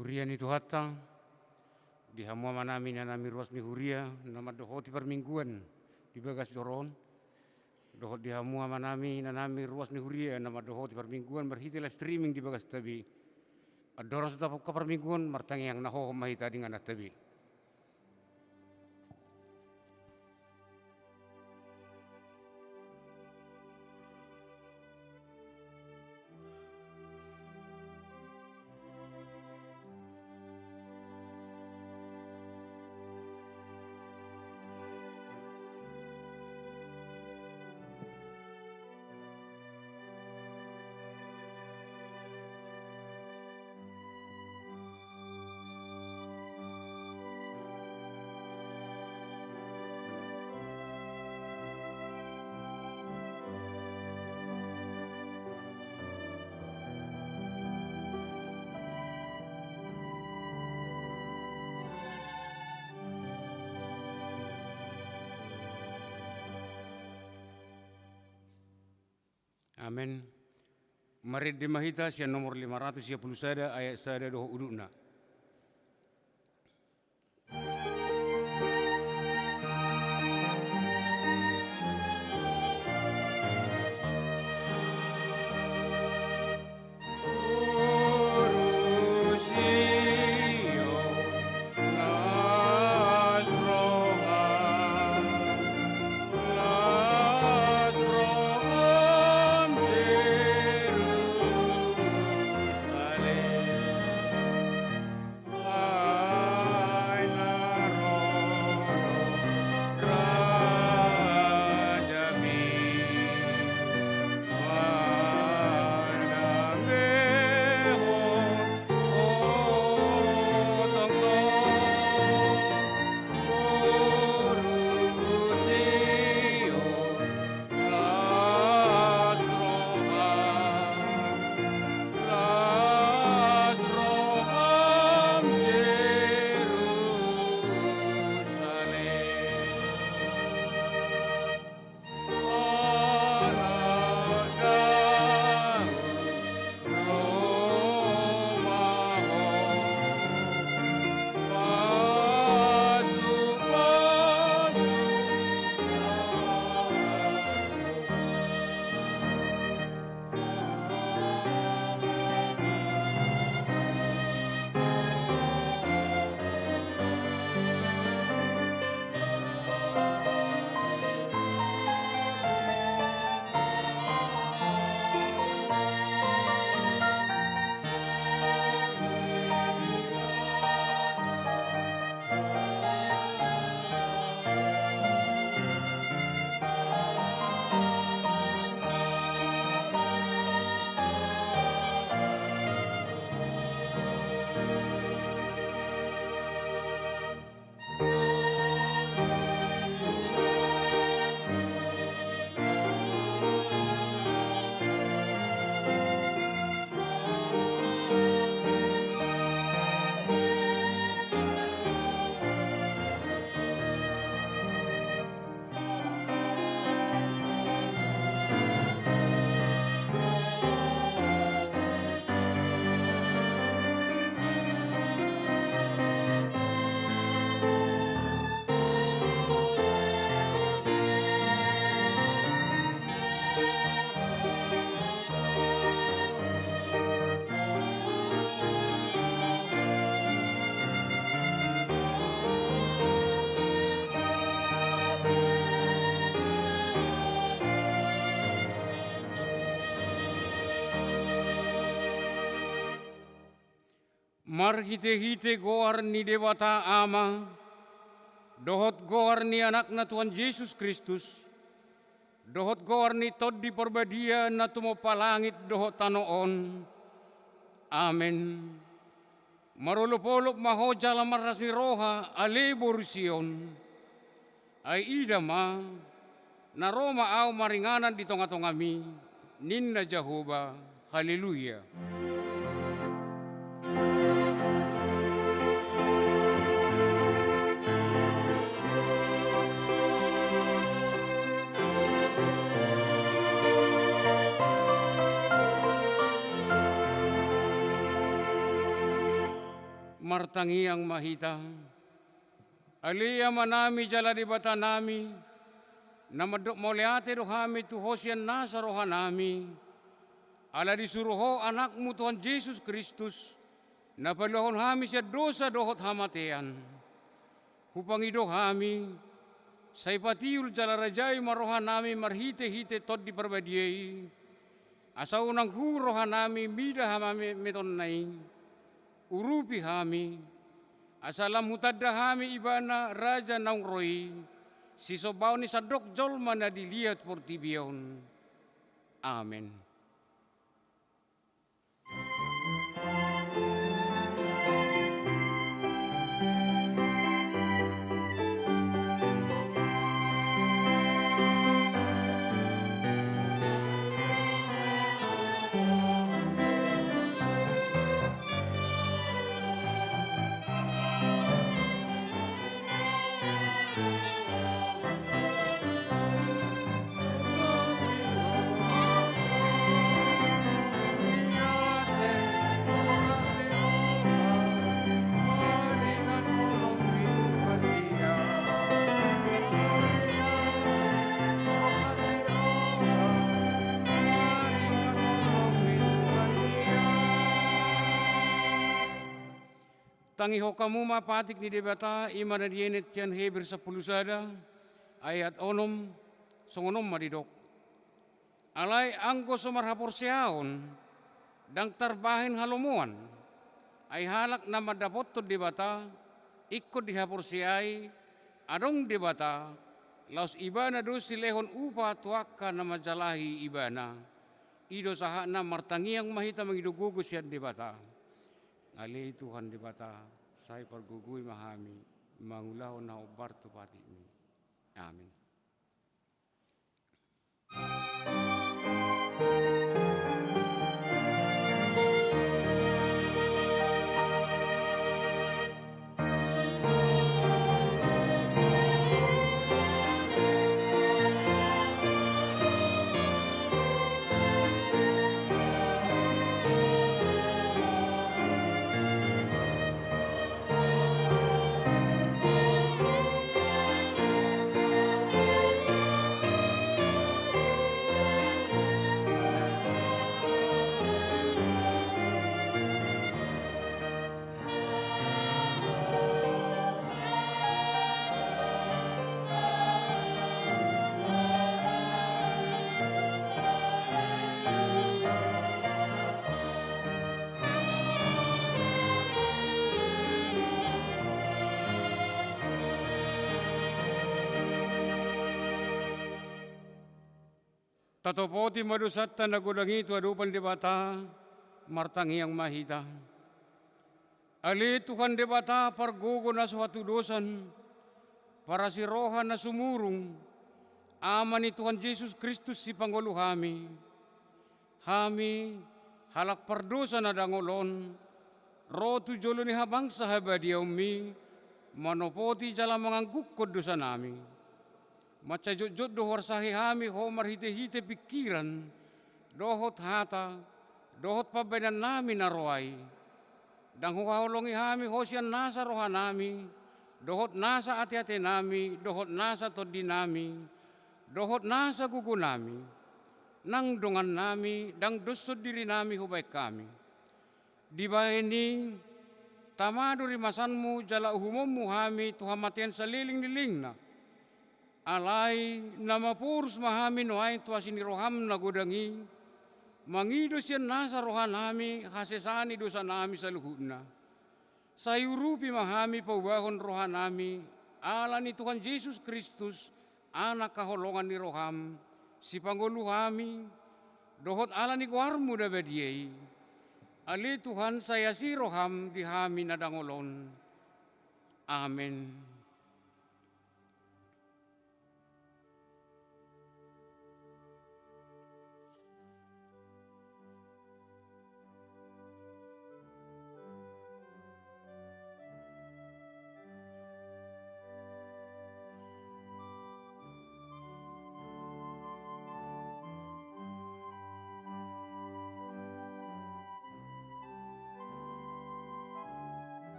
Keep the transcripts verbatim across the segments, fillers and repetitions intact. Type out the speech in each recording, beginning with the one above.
Huria ni Tuhanta, di hamu amanami, inanami, ruas ni huria na mandohoti parmingguan di bagas joro on, dohot di hamu amanami, inanami, ruas ni huria na mandohoti parmingguan marhite live streaming di bagasta be. Andorang so tapungka parmingguan, martangiang na hohom ma hita di ingananta be. Amen. Marende ma hita sian nomor lima ratus sia pulu sada, ayat sada dohot udutna. Marhitehite goar ni Debata Ama, dohot goar ni Anakna Tuhan Jesus Kristus, dohot goar ni Tondi Parbadia na tumompa langit dohot tano on. Amen. Marolopolop ma ho jala marlas ni roha, ale boru Sion. Ai ida ma, na ro ma Ahu maringanan di tongatongami, ninna Jahowa. Haleluya. Martangiang ma hita. Ale Amanami jala Debatanami, na mandok mauliate do hami tu Ho sian nasa rohanami, ala disuru Ho Anakmu Tuhan Jesus Kristus, na paluahon hami sian dosa dohot hamatean. Hupangido hami, sai patiur jala rajai ma rohanami marhite-hite Tondi Parbadia i, asa unang hu rohanami mida hamametmetonna i. Urupi hami, asa lam hutanda hami Ibana Raja naung ro i, sisombaon ni sandok jolma na di liat portibi on. Amen. Tangihon hamu ma patik ni Debata, i ma na dienet sian Heber sampulu sada, ayat onom, songon on ma didok. Alai anggo so marhaporseaon, ndang tarbahen halomoan, ai halak na mandapothon Debata, ingkon dihaporseai, adong Debata, laos Ibana do silehon upa tu angka na manjalahi Ibana. I do sahatna, martangiang ma hita mangido gogo sian Debata. Ale Tuhan Debata, sai pargogoi ma hami, mangulahon na hombar tu patikMi. Amin. Tatopoti ma dosanta na godang i tu adopan Debata, martangiang ma hita. Ale Tuhan Debata pargogo na so hatudosan, parasi roha na sumurung, Ama ni Tuhan Jesus Kristus sipangolu hami. Hami, halak pardosa na dangol on, ro tu jolo ni habangsa habadiaonMi, manopoti jala manganggungkon dosanami. Mansai jotjot do huarsahi hami Ho marhitehite pingkiran, dohot hata, dohot pambahenannami na roa i. Ndang huhaholongi hami Ho sian nasa rohanami, dohot nasa ateatenami, dohot nasa tondinami, dohot nasa gogonami, nang dongannami, ndang doshon dirinami hubahen hami. Dibahen i, tama do rimasanMu jala uhumonMu hami tu hamatean salelenglelengna. Alai na maporus ma hami nuaeng tu asi ni rohaM na godang i, mangido sian nasa rohanami hasesaan ni dosanami saluhutna. Sai urupi ma hami paubahon rohanami, ala ni Tuhan Jesus Kristus, Anak haholongan ni rohaM, sipangolu hami, dohot ala ni goarMu na badia i. Ale Tuhan, sai asi rohaM di hami na dangol on. Amen.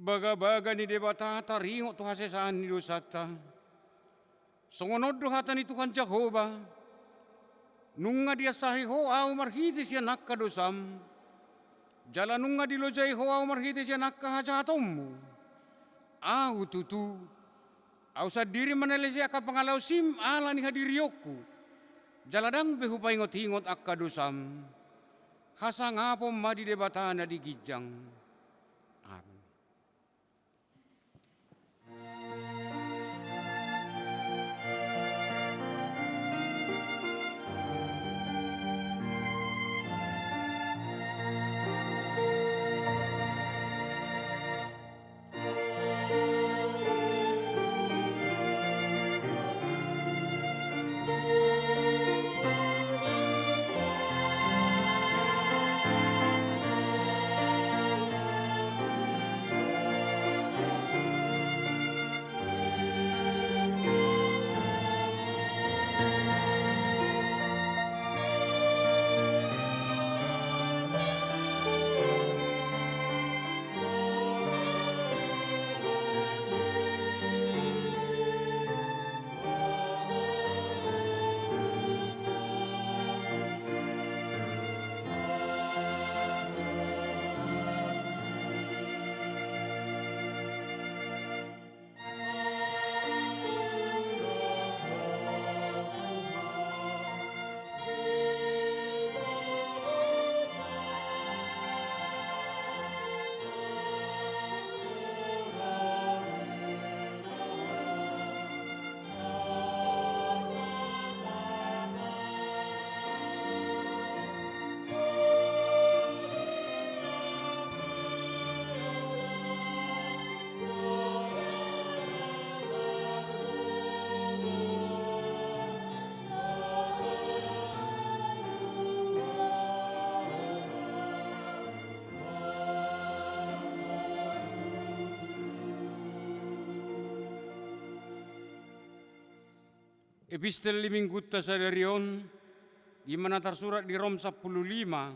Bagabaga ni Debata taringot tu hasesaan ni dosanta. Songon on do hata ni Tuhan Jahowa: Nunga diansari ho Ahu marhite sian angka dosam, jala nunga dilojai ho Ahu marhite sian angka hajahatonmu. Ahu tutu, Ahu sandiri manalesi angka pangalaosim ala ni hadirionku, jala ndang be hupaingotingot angka dosam. Hasangapon ma di Debata na di ginjang. Amen. Epistel di Minggunta sadari on, i ma na tarsurat di Rom sampulu lima,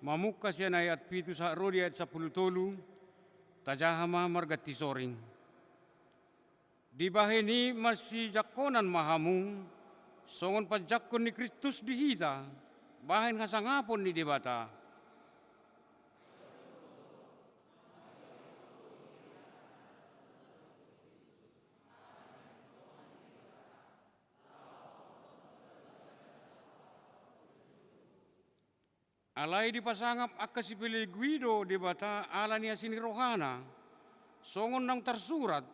mamungka sian ayat pitu sahat ro di ayat sampulu tolu. Tajaha ma marganti soring. Dibahen i marsijangkonan ma hamu, songon panjangkon ni Kristus di hita, bahen hasangapon ni Debata. Alai dipasangap angka sipelebegu i do Debata ala ni asi ni rohana, songon naung tarsurat: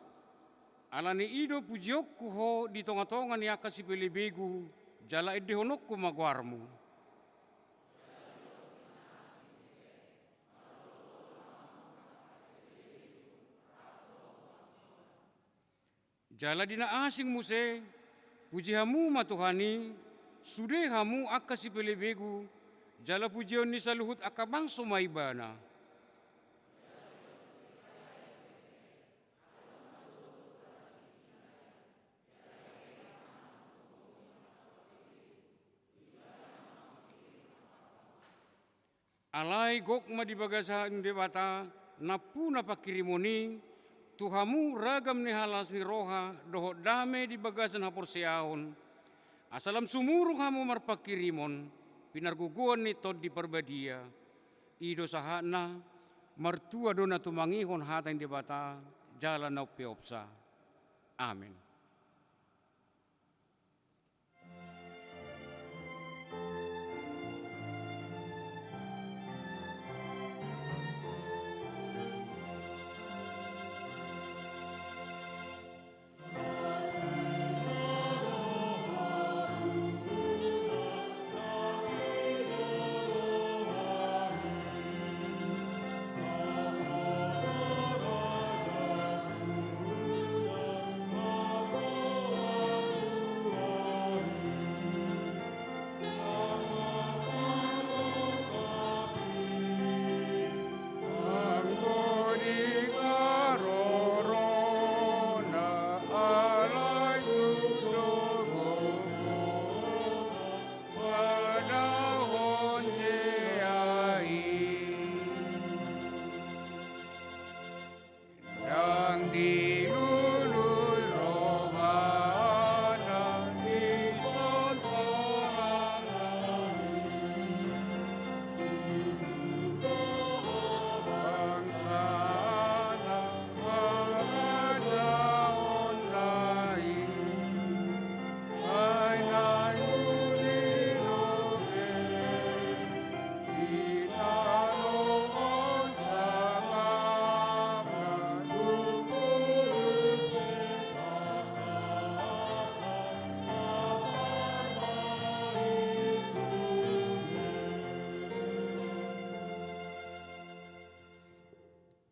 Ala ni i do pujionku ho di tongatonga ni angka sipelebegu, jala endehononku ma goarmu. Jala di na asing muse, puji hamu ma Tuhan i, sude hamu angka sipelebegu, jala pujion ni saluhut angka bangso ma Ibana. Alai gok ma di bagasan Debata nampuna pangkirimon i tu hamu ragam ni las ni roha dohot dame di bagasan haporseaon, asa lam sumurung hamu marpangkirimon pinargogoan ni Tondi Parbadia. I do sahatna. Martua do na tumangihon hata ni Debata jala na umpeopsa. Amen.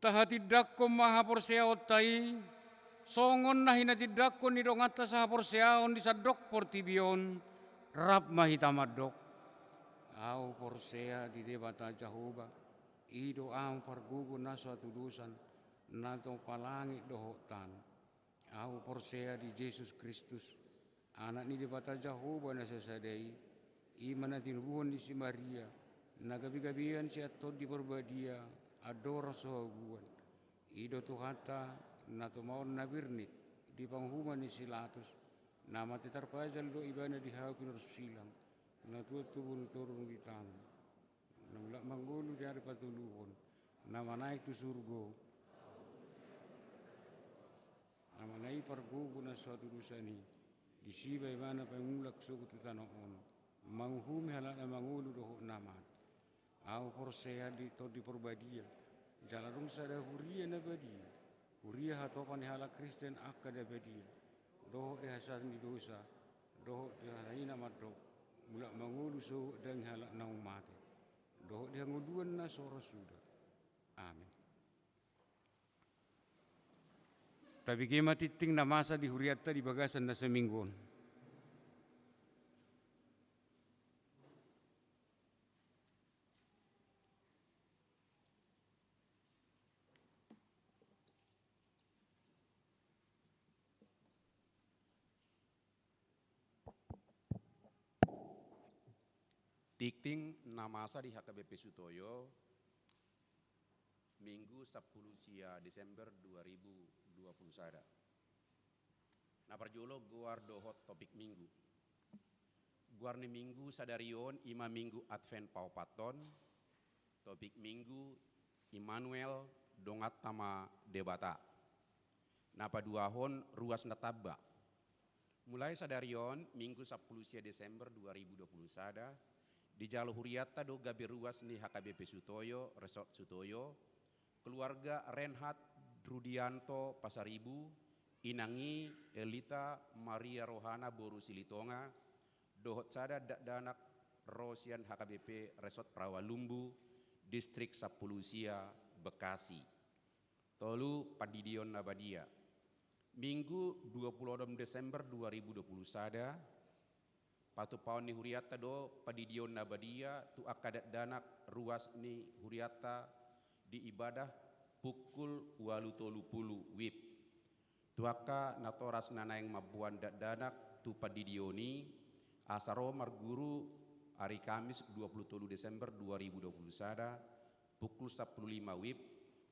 Tahatindangkon ma haporseaonta i, songon na hinatindangkon ni donganta sahaporseaon di sandok portibi on, rap ma hita mandok. Ahu porsea di Debata Jahowa, i do ahu pargogo na so hatudosan, na tompa langit dohot tano. Ahu porsea di Jesus Kristus, Anak ni Debata Jahowa na sasada i, i ma na tinubuhon ni si Maria, na gabegabean sian Tondi Parbadia, andorang so habuan. I do Tuhanta, na tumaon na birnit, di panguhuman ni si Latus, na mate tarpajal do ibana di hau pinarsilang, na tuat tu boru toru dung ditamba. Na mulak mangolu di ari patoluhon, na manaek tu surgo. Amana i pargogo na so hatudosan i, disi ma ibana paimulak sogot tu tano on, manguhumi halak na mangolu dohot na mate. Ahu porsea di Tondi Parbadia, jala adong sada huria na badia, huria hatopan ni halak Kristen angka na badia, dohot di hasesaan ni dosa, dohot di hata i na mandok, mulak mangolu sogot daging halak naung mate, dohot di hangoluan na so ro suda. Amen. Tabege ma tingting na masa di hurianta di bagasan na saminggu on. Tingting na masa di H K B P Sutoyo, Minggu sampulu sia Desember dua ribu dua puluh sada. Na parjolo goar dohot topik Minggu. Goar ni Minggu sadari on i ma Minggu Advent paopathon, topik Minggu Immanuel, donganta ma Debata. Na paduahon ruas na tamba. Mulai sadari on, Minggu sampulu sia Desember dua ribu dua puluh sada, dijalo hurianta do gabe ruas ni H K B P Sutoyo, Resort Sutoyo, keluarga Renhat Rudianto Pasaribu, inang i Elita Maria Rohana boru Silitonga, dohot sada dakdanak ro sian H K B P Resort Rawalumbu, Distrik sampulu sia, Bekasi. Tolu, pandidion na badia. Minggu dua pulu onom Desember dua ribu dua puluh sada, patupaon ni hurianta do pandidion na badia tu angka dakdanak ruas ni hurianta di ibadah pukul ualu tolu pulu wib. Tu angka natoras na naeng mamboan dakdanak tu pandidion i, asa ro marguru ari Kamis dua pulu tolu Desember dua ribu dua puluh sada, pukul sampulu lima wib,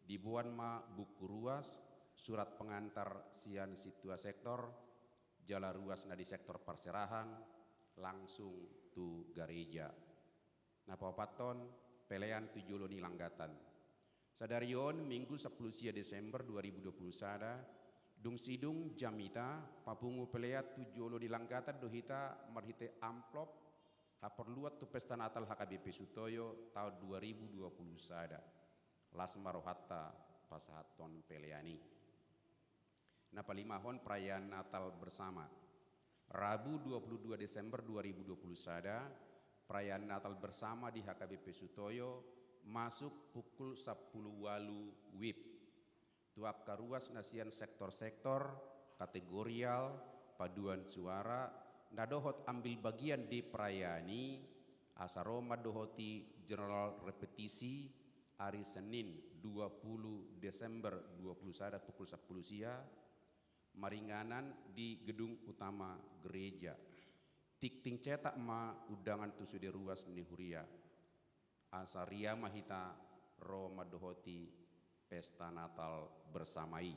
diboan ma buku ruas, surat pengantar sian sintua sektor, jala ruas na di sektor parserahan, langsung tu gareja. Na paopathon, pelean tu jolo ni langgatan. Sadari on, Minggu sampulu sia Desember dua ribu dua puluh sada, dung sidung jamita, papungu pelean tu jolo ni langgatan do hita marhite amplop, haporluan tu pesta Natal H K B P Sutoyo taon dua ribu dua puluh sada. Las ma rohanta pasahathon pelean i. Na palimahon, perayaan Natal bersama. Rabu dua puluh dua Desember dua ribu dua puluh sada, perayaan Natal bersama di H K B P Sutoyo masuk pukul sampulu ualu wib. Tu angka ruas na sian sektor-sektor, kategorial, paduan suara, na dohot ambil bagian di perayaan i, asa ro ma dohot i general repetisi, ari Senin dua pulu Desember dua pulu sada pukul sampulu sia, maringanan di gedung utama gereja. Tingting cetak ma undangan tu sude ruas ni huria. Asa ria ma hita ro mandohoti pesta Natal bersama i.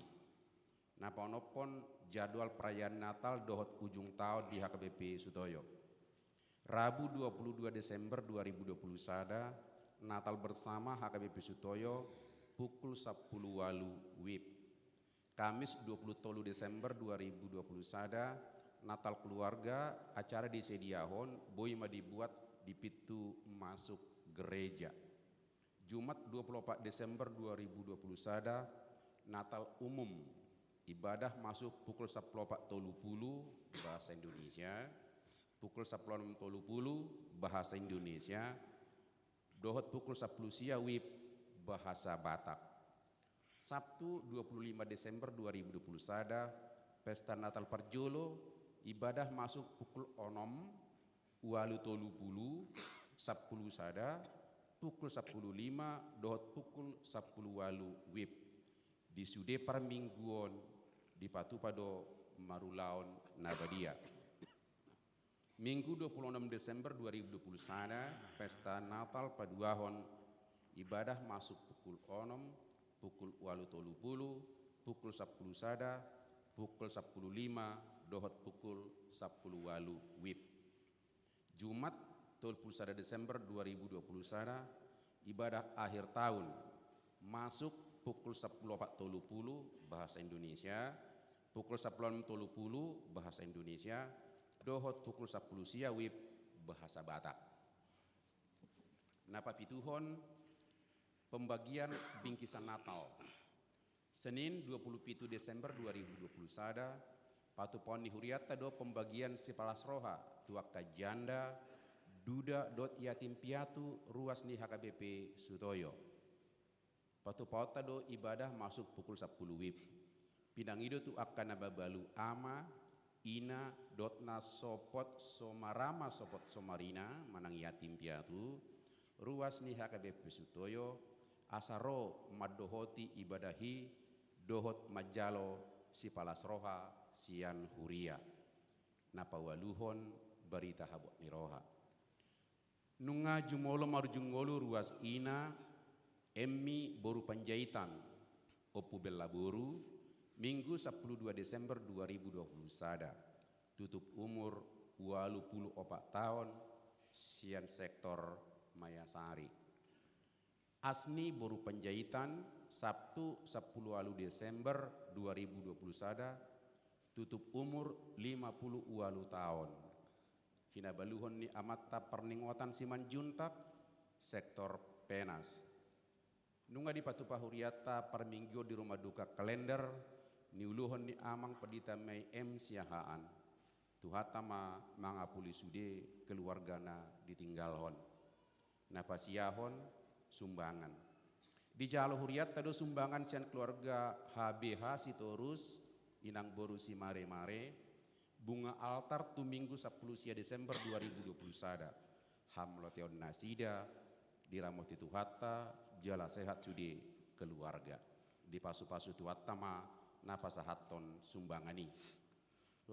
Na paonomhon, jadwal perayaan Natal dohot ujung taon di H K B P Sutoyo. Rabu dua puluh dua Desember dua ribu dua puluh sada, Natal bersama H K B P Sutoyo, pukul sampulu ualu wib. Kamis dua puluh tolu Desember dua ribu dua puluh sada, Natal keluarga, acara disediahon, boi ma dibuat di pintu masuk gereja. Jumat dua puluh opat Desember dua ribu dua puluh sada, Natal umum. Ibadah masuk pukul sampulu opat tolu pulu, bahasa Indonesia, pukul sampulu onom tolu pulu, bahasa Indonesia, dohot pukul sampulu sia wib, bahasa Batak. Sabtu dua puluh lima Desember dua ribu dua puluh sada, pesta Natal parjolo, ibadah masuk pukul onom, ualu tolu pulu, sampulu sada, pukul sampulu lima, dohot pukul sampulu ualu wib. Di sude parmingguon dipatupa do marulaon na badia. Minggu dua puluh onom Desember dua ribu dua puluh sada, pesta Natal paduahon, ibadah masuk pukul onom, pukul ualu tolu pulu, pukul sampulu sada, pukul sampulu lima, dohot pukul sampulu ualu wib. Jumat, tolu pulu sada Desember dua ribu dua puluh sada, ibadah akhir tahun, masuk pukul sampulu opat tolu pulu bahasa Indonesia, pukul sampulu onom tolu pulu bahasa Indonesia, dohot pukul sampulu sia wib bahasa Batak. Na papituhon, pembagian bingkisan Natal. Senin dua puluh pitu Desember dua ribu dua puluh sada, patupaon ni hurianta do pembagian sipalas roha tu angka janda, duda dohot yatim piatu ruas ni H K B P Sutoyo. Patupaonta do ibadah masuk pukul sampulu wib. Pinangido tu angka na mabalu ama, ina, dohot na sopot so marama sopot so marina manang yatim piatu, ruas ni H K B P Sutoyo, asa ro mandohoti ibadah i dohot manjalo sipalas roha sian huria. Na paualuhon, barita habot ni roha. Nunga jumolo marujung ngolu ruas ina, Emmi boru Panjaitan, Ompu Bella boru, Minggu sampulu dua Desember dua ribu dua puluh sada, tutup umur ualu pulu opat taon, sian sektor Mayasari. Asni boru Panjaitan, Sabtu sampulu ualu Desember dua ribu dua puluh sada, tutup umur lima pulu ualu taon. Hinabaluhon ni amanta parningotan Simanjuntak, sektor Penas. Nunga dipatupa hurianta parmingguon di rumah duka kalender, niuluhon ni amang Pandita Mai M Siahaan. Tuhanta ma mangapuli sude keluargana ditinggalhon. Na pasiahon sumbangan. Dijalo hurianta do sumbangan sian keluarga H B H Sitorus, inang boru Simaremare, bunga altar tu Minggu sampulu sia Desember dua ribu dua puluh sada. Hamauliateon nasida, diramoti Tuhanta, jala sehat sude keluarga. Dipasupasu Tuhanta ma na pasahathon sumbangan i.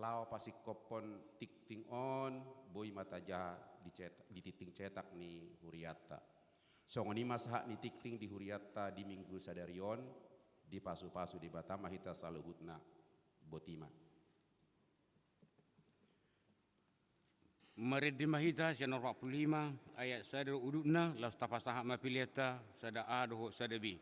Laho pasingkophon tingting on, boi ma tajaha di cetak, di tingting cetak ni hurianta. Songon i ma sahat ni tingting di hurianta di Minggu sadari on, dipasupasu Debata ma hita saluhutna. Boti ma. Marende ma hita sian nomor opat pulu lima, ayat sada dohot udutna, laos tapasahat ma peleanta, sada A dohot sada B.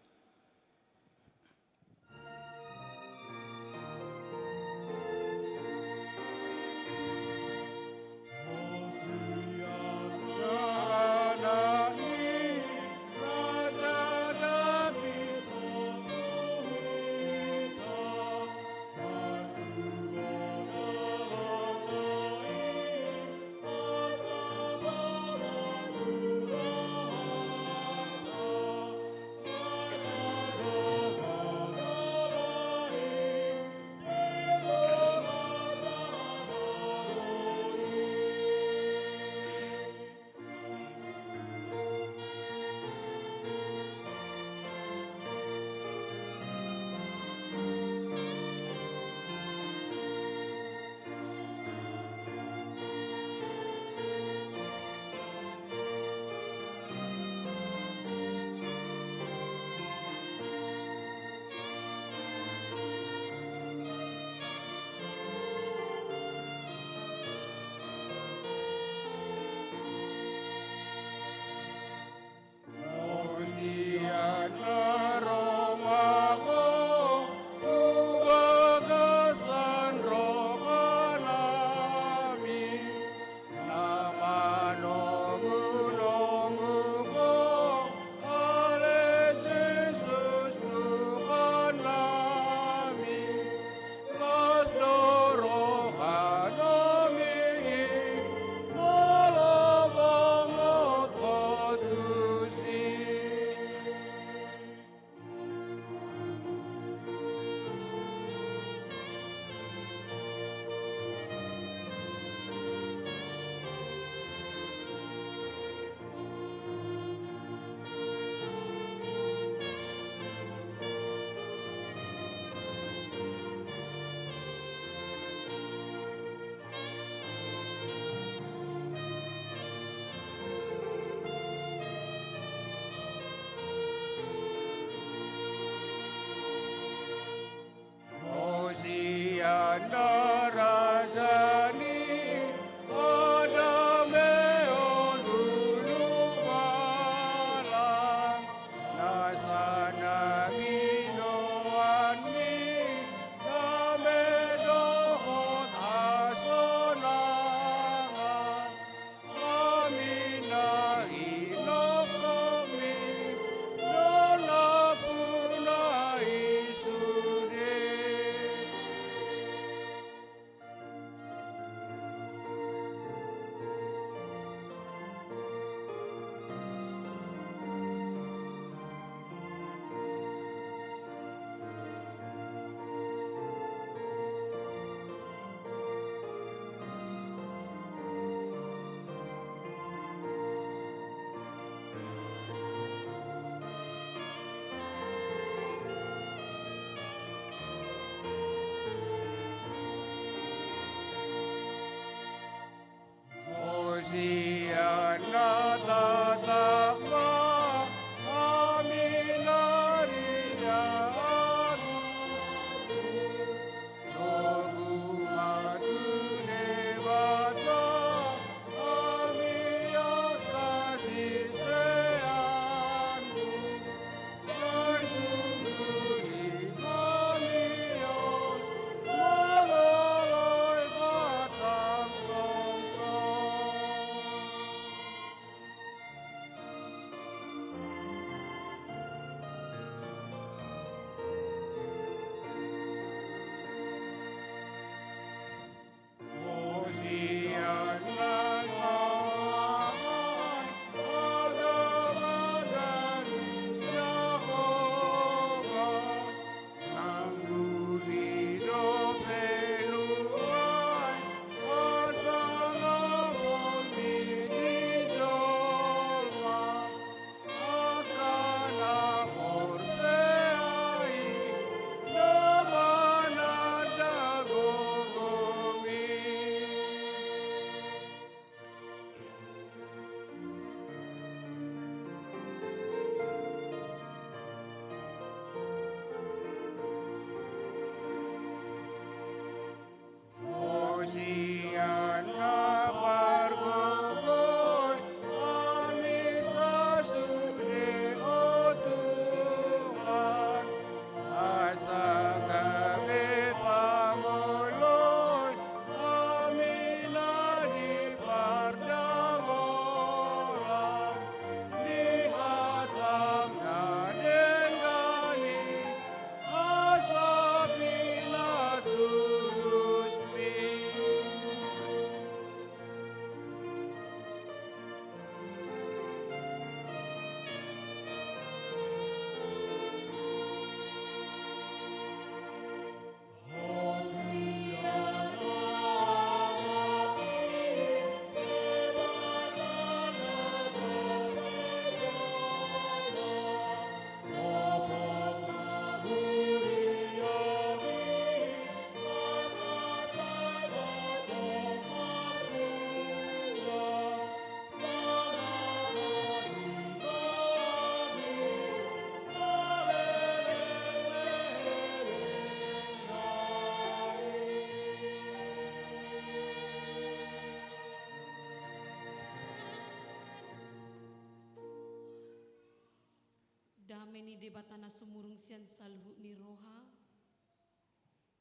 Debata na sumurung sian saluhut ni roha,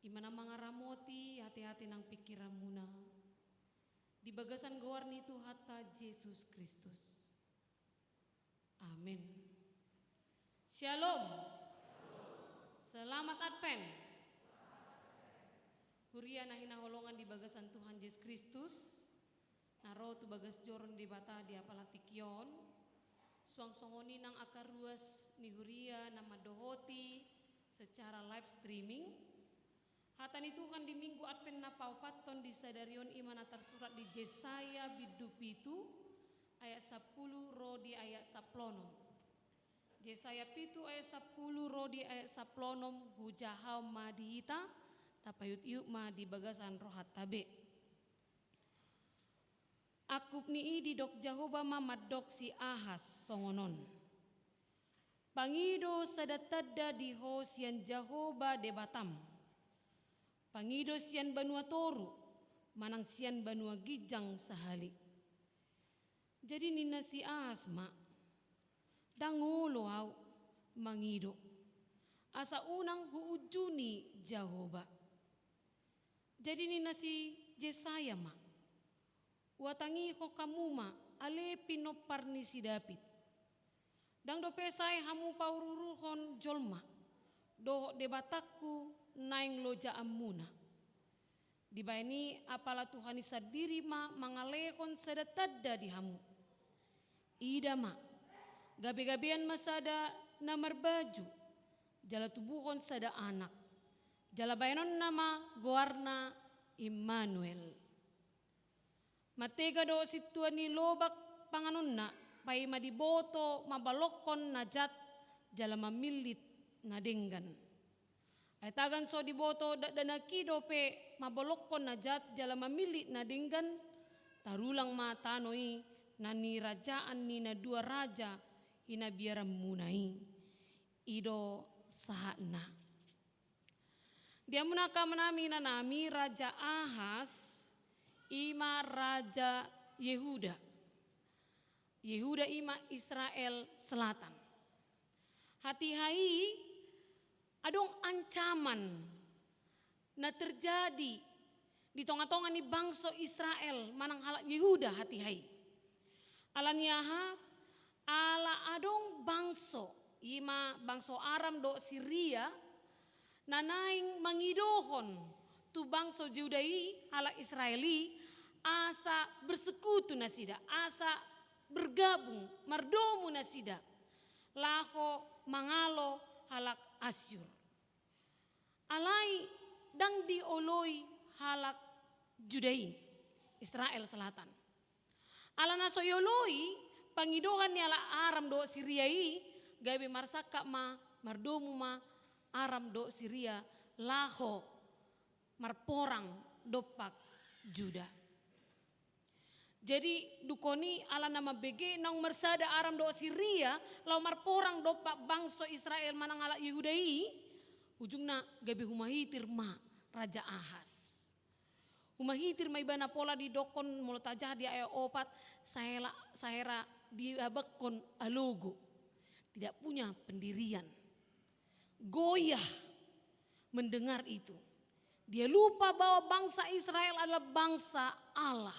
i ma na mangaramoti ateate nang pingkiranmuna, di bagasan goar ni Tuhanta Jesus Kristus. Amen. Shalom. Selamat Advent. Huria na hinaholongan di bagasan Tuhan Jesus Kristus, na ro tu bagas joro ni Debata di apala tingki on, suang songon i nang angka ruas ni huria na mandohoti secara live streaming. Hata ni Tuhan di Minggu Advent na paopathon di sadari on i ma na tarsurat di Jesaya bindu pitu ayat sampulu ro di ayat sampulu onom. Jesaya pitu ayat sampulu ro di ayat sampulu onom, hujahaon ma di hita, tapaihutihut ma di bagasan rohanta be. Angkup ni i didok Jahowa ma mandok si Ahas songon on: Pangido sada tanda di ho sian Jahowa Debatam. Pangido sian banua toru, manang sian banua ginjang sahali. Jadi ninna si Ahas ma: Ndang olo ahu mangido, asa unang huunjuni Jahowa. Jadi ninna si Jesaya ma: Huhatangihon hamu ma, ale pinompar ni si Daud. Ndang dope sae hamu paururuhon jolma, dohot Debatangku naeng lojaanmuna. Dibahen i apala Tuhan i sandiri ma mangalehon sada tanda di hamu. Ida ma, gabegabean ma sada na marbaju, jala tubuhon sada anak, jala bahenonna ma goarna Immanuel. Mantega do sintua ni lobak panganonna, paima diboto mambolongkon na jat jala mamillit na denggan. Ai tagan so diboto dakdanak i dope mambolongkon na jat jala mamillit na denggan, tarulang ma tano i na nirajaan ni na dua raja hinabiaranmuna i. I do sahatna. Di hamuna angka amanami, inanami, Raja Ahas i ma raja Yehuda. Yehuda i ma Israel Selatan. Hatiha i adong ancaman na terjadi di tongatonga ni bangso Israel manang halak Yehuda hatiha i. Ala ni aha? Ala adong bangso, i ma bangso Aram dohot Siria, na naeng mangidohon tu bangso Yehuda i, halak Israel i, asa bersekutu nasida, asa bergabung, mardomu nasida laho mangalo halak Asyur. Alai ndang dioloi halak Juda i, Israel Selatan. Ala na so ioloi pangidoan ni halak Aram dohot Siria i, gabe marsangkap ma, mardomu ma Aram dohot Siria laho marporang dompak Juda. Jadi dungkon i ala na mambege naung marsada Aram dohot Siria laho marporang dompak bangso Israel manang halak Yehuda i, ujungna gabe humahitir ma Raja Ahas. Humahitir ma ibana, pola didokkon molo tajaha di ayat opat, sahela-, sahera diabakkon alogo. Tidak punya pendirian. Goyah mendengar itu. Dia lupa bahwa bangsa Israel adalah bangsa Allah.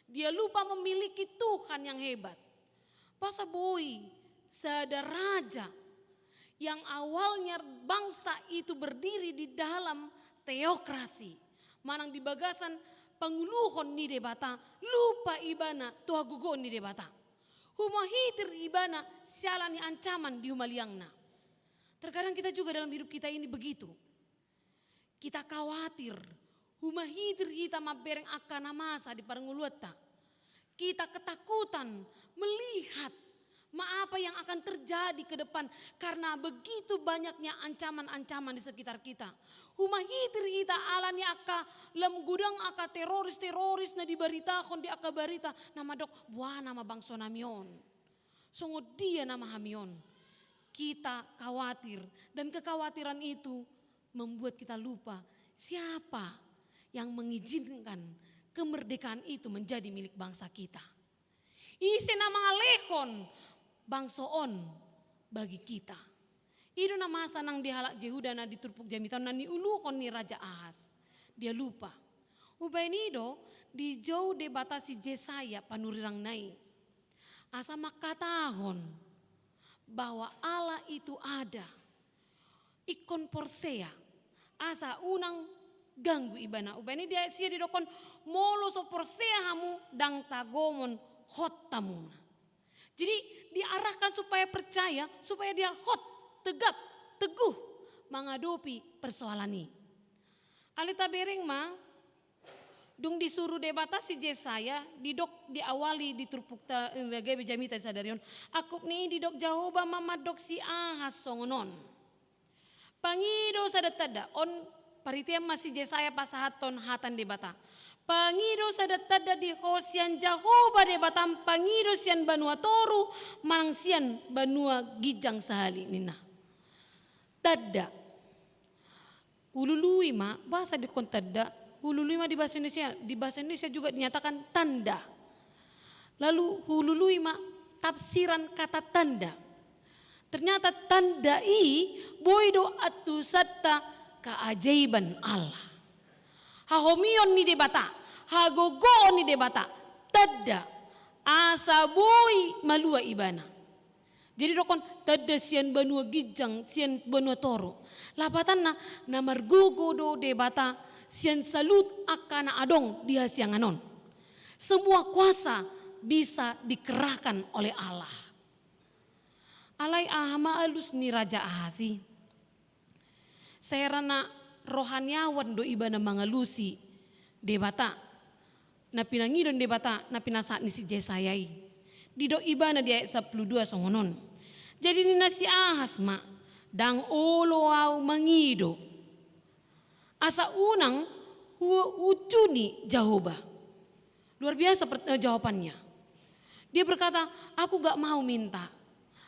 Dia lupa memiliki Tuhan yang hebat. Boasa boi sada raja yang awalnya bangsa itu berdiri di dalam teokrasi, manang di bagasan panguluhon ni Debata, lupa ibana tu hagogoon ni Debata. Humahitir ibana siala ni ancaman di humaliangna. Terkadang kita juga dalam hidup kita ini begitu. Kita khawatir, humahitir hita mambereng angka na masa di parngoluanta. Kita ketakutan melihat ma apa yang akan terjadi ke depan karena begitu banyaknya ancaman-ancaman di sekitar kita. Humahitir hita ala ni angka lam godang angka teroris-teroris na dibaritahon di angka barita, na mandok, boha nama bangso nami on. Songon dia nama hami on. Kita khawatir, dan kekhawatiran itu membuat kita lupa siapa yang mengizinkan kemerdekaan itu menjadi milik bangsa kita. Ise na mangalehon bangso on bagi kita. I do na masa nang di halak Jehuda na di turpuk jamita on na niuluhon ni Raja Ahas. Dia lupa. Hubaen i do dijou Debata si Jesaya panurirangna i. Asa mangkatahon bahwa Allah itu ada. Ingkon porsea. Asa unang ganggu ibana. Hubaen i dia sia didokkon, molo so porsea hamu, ndang tagomon hot hamuna. Jadi diarahkan supaya percaya, supaya dia hot, tegap, teguh menghadapi persoalan i. Alai tabereng ma, dung disuru Debata si Jesaya, didok diawali di turpukta, eh, gabe jamita di sadari on. Angkup ni i didok Jahowa ma mandok si Ahas songon on. Pangido sada tanda, on parhitean ma si Jesaya pasahathon hata ni Debata. Pangido sada tanda di ho sian Jahowa Debatam, pangido sian banua toru, manang sian banua ginjang sahali ninna. Tanda. Hulului ma, bahasa didokkon tanda, hulului ma di bahasa Indonesia, di bahasa Indonesia juga dinyatakan tanda. Lalu hulului ma tafsiran kata tanda. Ternyata tanda i boi do antusanta keajaiban Allah. Hahomion ni Debata, hagogoon ni Debata, tanda asa boi malua ibana. Jadi dokkon tanda sian banua ginjang, sian banua toru. Lapatanna na margogo do Debata sian saluhut angka na adong di hasiangan on. Semua kuasa bisa dikerahkan oleh Allah. Alai aha ma alus ni Raja Ahas i? Sai hera na rohaniawan do ibana mangalusi Debata, na pinangido ni Debata, na pinasahat ni si Jesaya i. Didok ibana di ayat sampulu dua songon on. Jadi ninna si Ahas ma, ndang olo ahu mangido. Asa unang hu-, huuncuni Jahowa. Luar biasa per-, eh, jawabannya. Dia berkata, aku gak mau minta.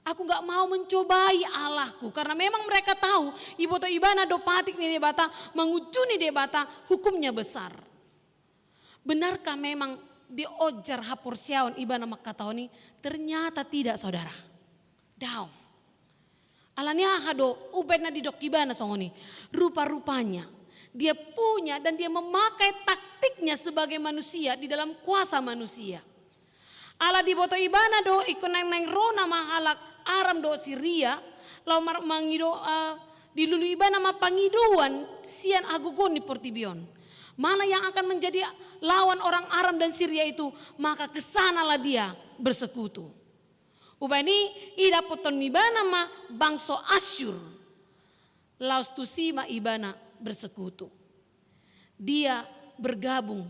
Aku gak mau mencobai Allahku. Karena memang mereka tahu, iboto ibana do patik ni Debata, manguncuni Debata, hukumnya besar. Benarkah memang diojar haporseaon ibana mangkatahon i? Ternyata tidak, saudara. Daong. Alani aha do, hubaen na didok ibana songon i. Rupa-rupanya, dia punya dan dia memakai taktiknya sebagai manusia di dalam kuasa manusia. Ala diboto ibana do, ingkon naeng-naeng ro nama halak Aram dohot Siria, laho mar-, mangido, eh, dilului ibana ma pangidoan sian hagogoon ni portibi on. Mana yang akan menjadi lawan orang Aram dan Siria itu, maka kesanalah dia bersekutu. Hubaen i, idapothon ibana ma bangso Asyur. Laos tusi ma ibana bersekutu. Dia bergabung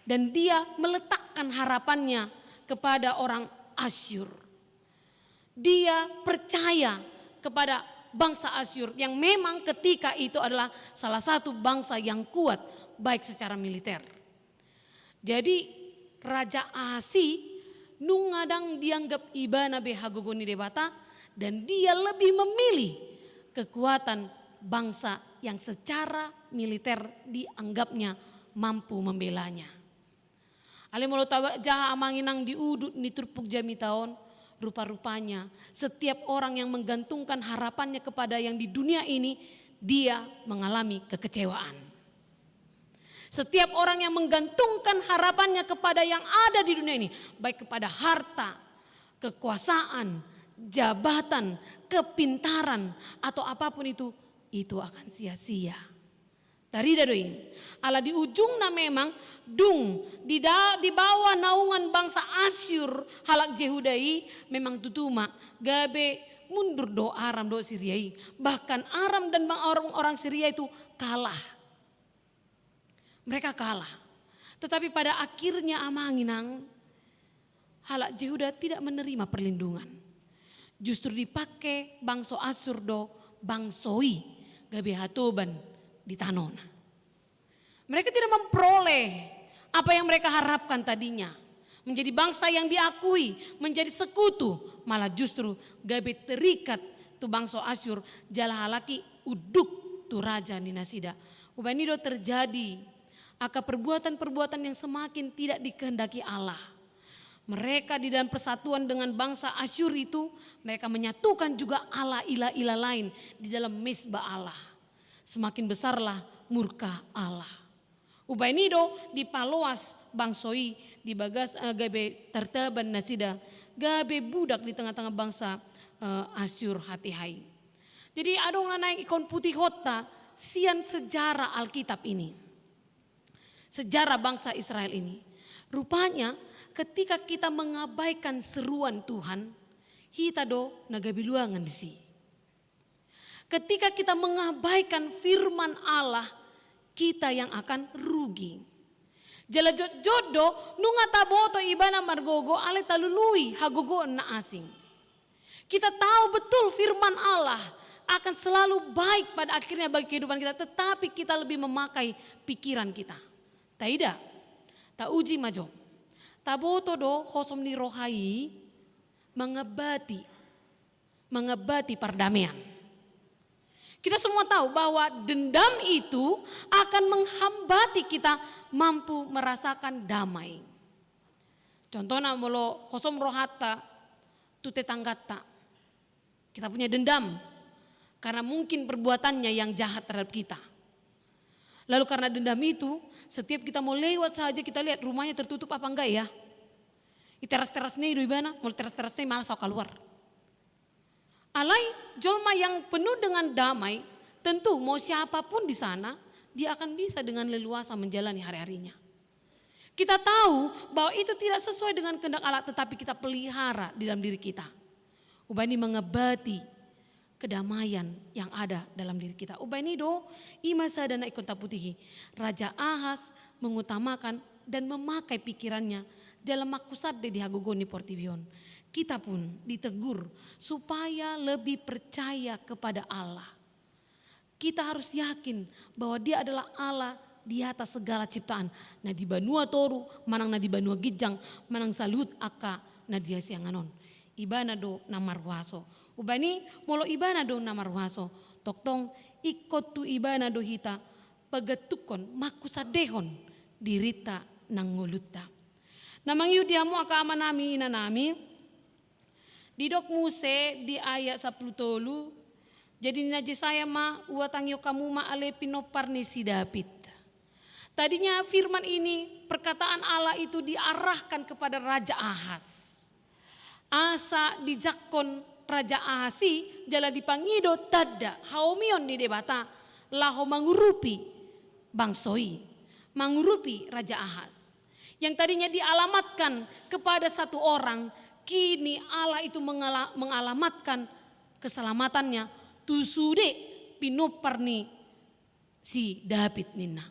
dan dia meletakkan harapannya kepada orang Asyur. Dia percaya kepada bangsa Asyur yang memang ketika itu adalah salah satu bangsa yang kuat, baik secara militer. Jadi, Raja Ahas i nunga ndang dianggap ibana be hagogoon ni Debata, dan dia lebih memilih kekuatan bangsa yang secara militer dianggapnya mampu membelanya. Alai molo tajaha amang inang di udut ni turpuk jamita on, rupa-rupanya setiap orang yang menggantungkan harapannya kepada yang di dunia ini, dia mengalami kekecewaan. Setiap orang yang menggantungkan harapannya kepada yang ada di dunia ini, baik kepada harta, kekuasaan, jabatan, kepintaran, atau apapun itu, itu akan sia-sia. Tarida do i. Ala di ujungna memang dung di da-, di bawah naungan bangsa Asyur halak Jehuda i, memang tutu ma gabe mundur do Aram dohot Siria i. Bahkan Aram dan bang-, orang, orang Siria itu kalah. Mereka kalah. Tetapi pada akhirnya amang inang, halak Jehuda tidak menerima perlindungan. Justru dipake bangso Asyur do bangso i gabe hatoban di tanona. Mereka tidak memperoleh apa yang mereka harapkan tadinya. Menjadi bangsa yang diakui, menjadi sekutu, malah justru gabe terikat tu bangso Asyur, jala halak i unduk tu raja ni nasida. Hubaen i do terjadi angka perbuatan-perbuatan yang semakin tidak dikehendaki Allah. Mereka di dalam persatuan dengan bangsa Asyur itu, mereka menyatukan juga allah ilah-ilah lain di dalam mezbah Allah. Semakin besarlah murka Allah. Umbahen i do dipaloas bangso i di bagas, eh, gabe tartaban nasida, gabe budak di tengah-tengah bangsa, eh, Asyur hatiha i. Jadi adong na naeng ingkon putihonta sian sejarah Alkitab ini. Sejarah bangsa Israel ini. Rupanya ketika kita mengabaikan seruan Tuhan, hita do na gabe luangan disi. Ketika kita mengabaikan firman Allah, kita yang akan rugi. Jala jotjot do, nunga taboto ibana margogo alai talului hagogoon na asing. Kita tahu betul firman Allah akan selalu baik pada akhirnya bagi kehidupan kita, tetapi kita lebih memakai pikiran kita. Taida, tauji ma jo. Taboto do hosom ni roha i mangambati, mangambati pardamaian. Kita semua tahu bahwa dendam itu akan menghambati kita mampu merasakan damai. Contohna molo hosom rohanta tu tetanggata. Kita punya dendam karena mungkin perbuatannya yang jahat terhadap kita. Lalu karena dendam itu, setiap kita mau lewat saja kita lihat rumahnya tertutup apa enggak ya. I teras-terasna i do ibana, molo teras-terasna i malas au kaluar. Alai jolma yang penuh dengan damai, tentu mau siapapun di sana, dia akan bisa dengan leluasa menjalani hari-harinya. Kita tahu bahwa itu tidak sesuai dengan kehendak Allah, tetapi kita pelihara di dalam diri kita. Umbahen i mangambati kedamaian yang ada dalam diri kita. Umbahen i do, i ma sada na ingkon taputihi. Raja Ahas mengutamakan dan memakai pikirannya dalam makusade di hagogoon ni portibi on. Kita pun ditegur supaya lebih percaya kepada Allah. Kita harus yakin bahwa Dia adalah Allah di atas segala ciptaan, na di banua toru, manang na di banua ginjang, manang saluhut angka na di hasiangan on. Ibana do na marhuaso. Umbahen i, molo Ibana do na marhuaso, tongtong ingkon tu Ibana do hita pagantunghon, makusadehon dirinta nang ngolunta. Na mangihut di hamu angka amanami, inanami, didok muse di ayat sampulu tolu, jadi ninna Jesaya ma, uatangihon hamu ma ale pinompar ni si David. Tadinya firman ini, perkataan Allah itu diarahkan kepada Raja Ahas. Asa dijangkon Raja Ahas i jala dipangido tanda haomion ni Debata laho mangurupi bangso i, mangurupi Raja Ahas. Yang tadinya dialamatkan kepada satu orang, kini Allah itu mengala-, mengalamatkan keselamatannya tu sude pinompar ni si David ninna.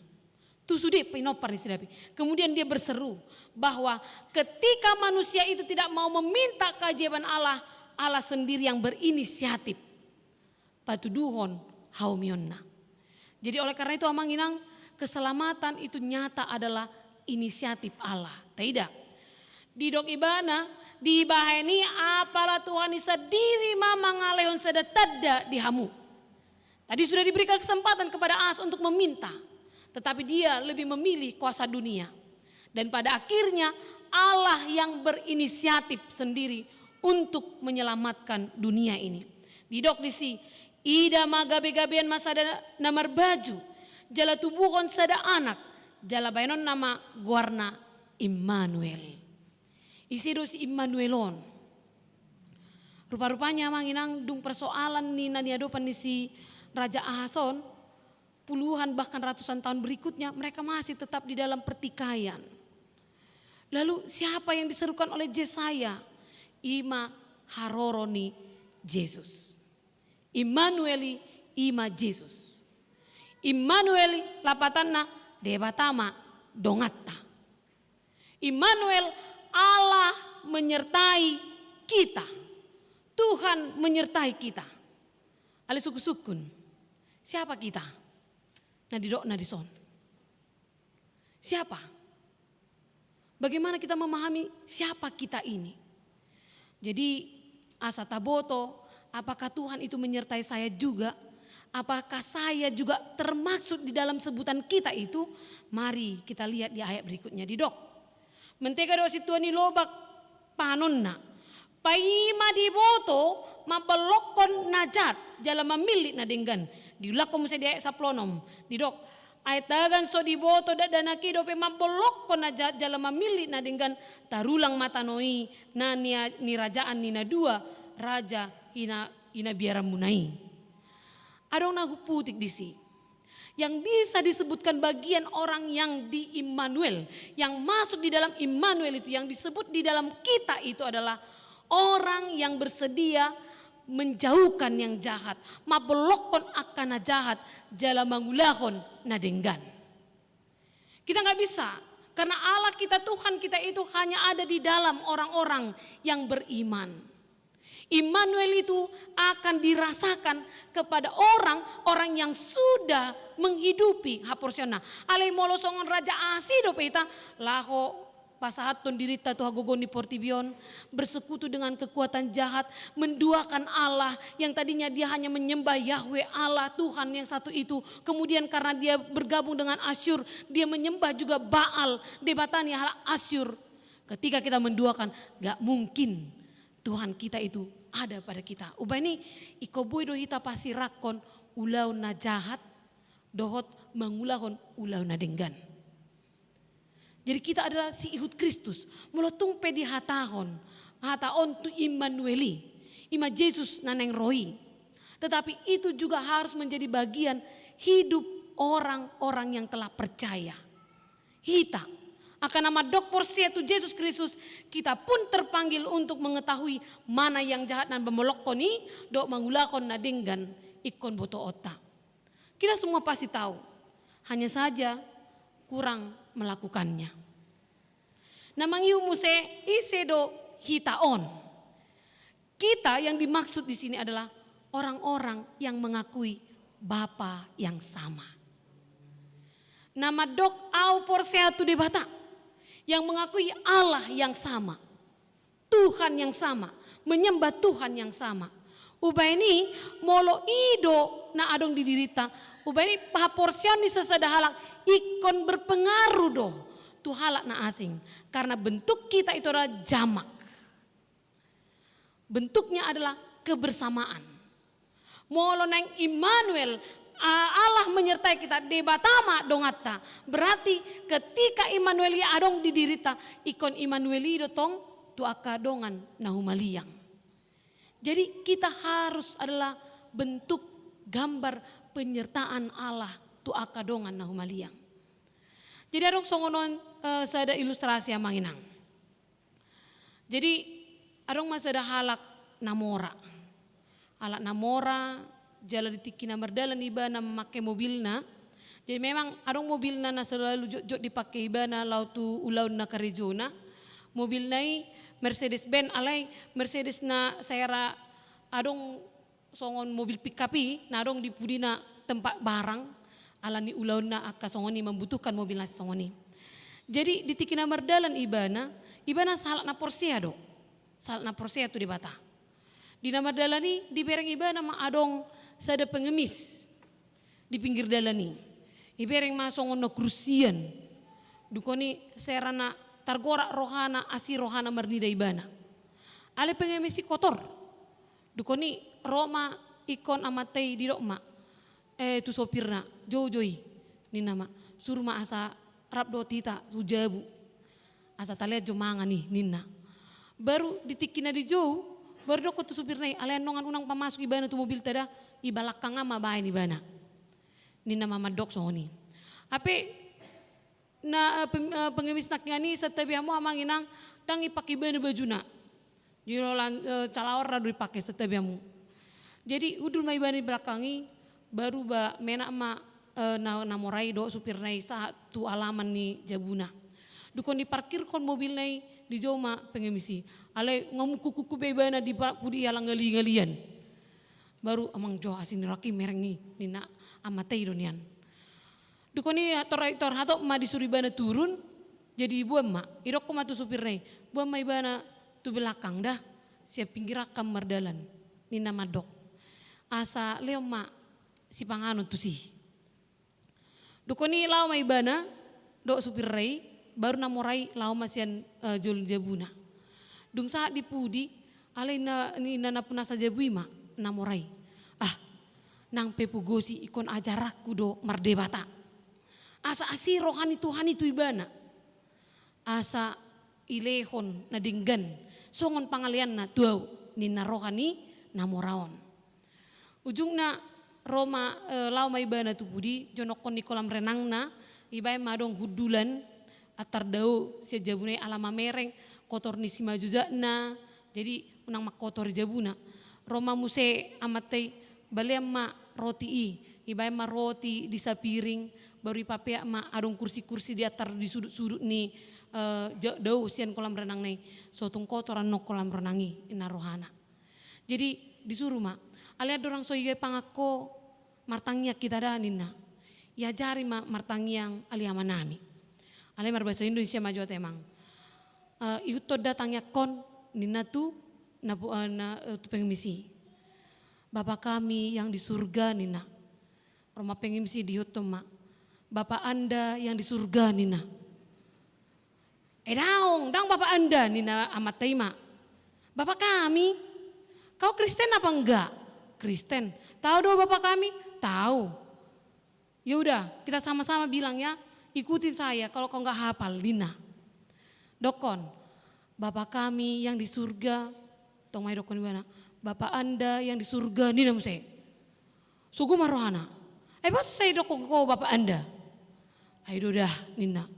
Tu sude pinompar ni si David. Kemudian dia berseru bahwa ketika manusia itu tidak mau meminta keajaiban Allah, Allah sendiri yang berinisiatif patuduhon haomionna. Jadi oleh karena itu amang inang, keselamatan itu nyata adalah inisiatif Allah. Taida. Didok Ibana, dibahen i apala Tuhan i sandiri ma mangalehon sada tanda di hamu. Tadi sudah diberikan kesempatan kepada Ahas untuk meminta, tetapi dia lebih memilih kuasa dunia. Dan pada akhirnya Allah yang berinisiatif sendiri untuk menyelamatkan dunia ini. Didok disi, ida ma gabe-gabean ma sada na marbaju, jala tubuhon sada anak, jala bahenonna ma goarna Immanuel. Ise do si Immanuel on? Rupa-rupanya amang inang dung persoalan ni na niadopan ni si Raja Ahas on, puluhan bahkan ratusan tahun berikutnya mereka masih tetap di dalam pertikaian. Lalu siapa yang diserukan oleh Jesaya? I ma haroro ni Jesus. Immanuel i, i ma Jesus. Immanuel i lapatanna Debata ma donganta. Immanuel, Allah menyertai kita. Tuhan menyertai kita. Ale sungkun-sungkun, siapa kita? Na didokna dison. Siapa? Bagaimana kita memahami siapa kita ini? Jadi asa taboto, apakah Tuhan itu menyertai saya juga? Apakah saya juga termaksud di dalam sebutan kita itu? Mari kita lihat di ayat berikutnya, didok. Mantega do sintua ni lobak panganonna. Paima diboto mambolongkon na jat jala mamillit na denggan. Diulakhon muse di ayat sampulu onom. Didok, ai tagan so diboto dakdanak i dope mambolongkon na jat jala mamillit na denggan, tarulang ma tano i na ni, ni rajaan ni na dua raja hina, hinabiaranmuna i. Adong na huputik disi. Yang bisa disebutkan bagian orang yang di Immanuel, yang masuk di dalam Immanuel itu, yang disebut di dalam kita itu adalah orang yang bersedia menjauhkan yang jahat, mambolongkon angka na jahat, jala mangulahon na denggan. Kita nggak bisa, karena Allah kita, Tuhan kita itu hanya ada di dalam orang-orang yang beriman. Immanuel itu akan dirasakan kepada orang-orang yang sudah menghidupi haporseaonna. Alai molo songon raja asi dope hita, laho pasahathon dirinta tu hagogoon ni portibi on, bersekutu dengan kekuatan jahat, menduakan Allah yang tadinya dia hanya menyembah Yahweh Allah, Tuhan yang satu itu. Kemudian karena dia bergabung dengan Asyur, dia menyembah juga Baal, debata ni halak Asyur. Ketika kita menduakan, gak mungkin Tuhan kita itu ada pada kita. Umbahen i, ingkon boi do hita pasirangkon ulaon na jahat dohot mangulahon ulaon na denggan. Jadi kita adalah siihut Kristus. Molo tung pe dihatahon hata on tu Immanuel i, i ma Jesus na naeng ro i. Tetapi itu juga harus menjadi bagian hidup orang-orang yang telah percaya. Hita, angka na mandok porsea tu Jesus Kristus, kita pun terpanggil untuk mengetahui mana yang jahat na mambolongkon i dohot mangulahon na denggan ingkon botoonta. Kita semua pasti tahu, hanya saja kurang melakukannya. Na mangihut muse, ise do hita on? Kita yang dimaksud di sini adalah orang-orang yang mengakui Bapa yang sama. Na mandok au porsea tu Debata, yang mengakui Allah yang sama, Tuhan yang sama, menyembah Tuhan yang sama. Umbahen i, molo i do na adong di dirinta, umbahen i haporseaon ni sasada halak ingkon berpengaruh do tu halak na asing. Karena bentuk kita itu adalah jamak. Bentuknya adalah kebersamaan. Molo naeng Immanuel, a-, Allah menyertai kita, Debata ma donganta. Berarti ketika Immanuel i adong di dirinta, ingkon Immanuel i do tong tu angka dongan na humaliang. Jadi kita harus adalah bentuk gambar penyertaan Allah tu angka dongan na humaliang. Jadi adong songon on, eh, sada ilustrasi amang inang. Jadi adong ma sada halak na mora. Halak na mora, jala di tingki na mardalan ibana mamake mobilna. Jadi memang adong mobilna na selalu jotjot dipake ibana laho tu ulaon na karejona. Mobilna i Mercedes Benz, alai Mercedes na sai ra adong songon mobil pick up i na adong di pudina tempat barang, ala ni ulaonna angka songon i, membutuhkan mobil na songon i. Jadi di tingki na mardalan ibana, ibana sahalak na porsea do, sahalak na porsea tu Debata. Di na mardalan i dibereng ibana ma adong sada pengemis di pinggir dalan i. Ibereng ma songon na kurusian. Dungkon i sai ra na targorak rohana, asi rohana marnida ibana. Alai pengemis i kotor. Dungkon i ro ma ingkon amanta i, didok ma, eh, tu sopirna, "Jou, jou i," ninna ma, "suru ma asa rap dohot hita tu jabu, asa talean jo mangan i," ninna. Baru di tingki na dijou, baru didok tu sopirna i, "Alai annon unang pamasuk ibana tu mobilta da, i balakang an ma baen ibana," ninna ma mandok songon i. Hape na, eh, pem-, eh, pengemis nangkiningan i, santabi hamu amang inang, ndang dipake ibana bajuna. Jadi ro lan-, eh, calaorna do dipake, santabi hamu. Jadi hundul ma ibana di balakang i, baru ba menak ma, eh, na, na mora i dohot supirna i sahat tu alaman ni jabuna. Dungkon diparkirhon mobilna i, dijou ma pengemis i. Alai nga mungkuk-ungkuk be ibana di pa-, pudi i ala ngali-ngalian. Baru, "Amang, jo, asi ni rohangki mereng i," ninna amanta i do nian. Dungkon i tor, tor hatop ma disuru ibana turun, jadi diboan ma, didokkon ma tu supirna i, "Boan ma ibana tu belakang da, sian pinggir angka mardalan," ninna mandok, "asa lehon ma sipanganon tusi." Dungkon i laho ma ibana dohot supirna i, baru na mora i laho ma sian, eh, jolo ni jabuna. Dung sahat di pudi, alai na, ninna na punasa jabu i ma na mora i. Ah, nang pe pugosi ingkon ajaranku do mardebata. Asa asi roha ni Tuhan i tu ibana. Asa ilehon na denggan, songon pangaleanna tu au, ninna roha ni na mora on. Ujungna ro ma, eh, laho ma ibana tu pudi, jonokkon ni kolam renangna, ibaen ma adong hundulan, antar dao sian jabuna i ala mamereng, kotor ni simajojakna, jadi unang mangkotori jabuna. Ro ma muse amanta i, balean ma roti i, ibaen ma roti di sapiring, baru ipapeak ma adong kursi-kursi di antar di sudut-sudut ni, eh, ja-, dao sian kolam renangna i, so tung kotor annon kolam renang i, ninna rohana. Jadi disuru ma, alai andorang so ipangan ho, martangiang hita da ninna. Iajari ma martangiang ale amanami. Alai marbahasa Indonesia ma jo ate amang. Eh, ihuthon da tangiangkon ninna tu, na, eh, na, eh, tu pengemis i. Bapa kami yang di surga ninna. Ro ma pengemis i diihuthon ma. Bapa anda yang di surga ninna. Eh daong, daong Bapa anda, ninna amanta i ma. Bapa kami, kau Kristen apa enggak? Kristen. Tahu do Bapa kami? Tahu. Ya udah, kita sama-sama bilang ya, ikutin saya kalau kau nggak hafal, ninna. Dokkon, Bapa kami yang di surga, tong ma i dokkon ibana, Bapa anda yang di surga, ninna muse. Sogo ma rohana. Ai boasa sai dokkon ho Bapa anda? Ai do da ninna.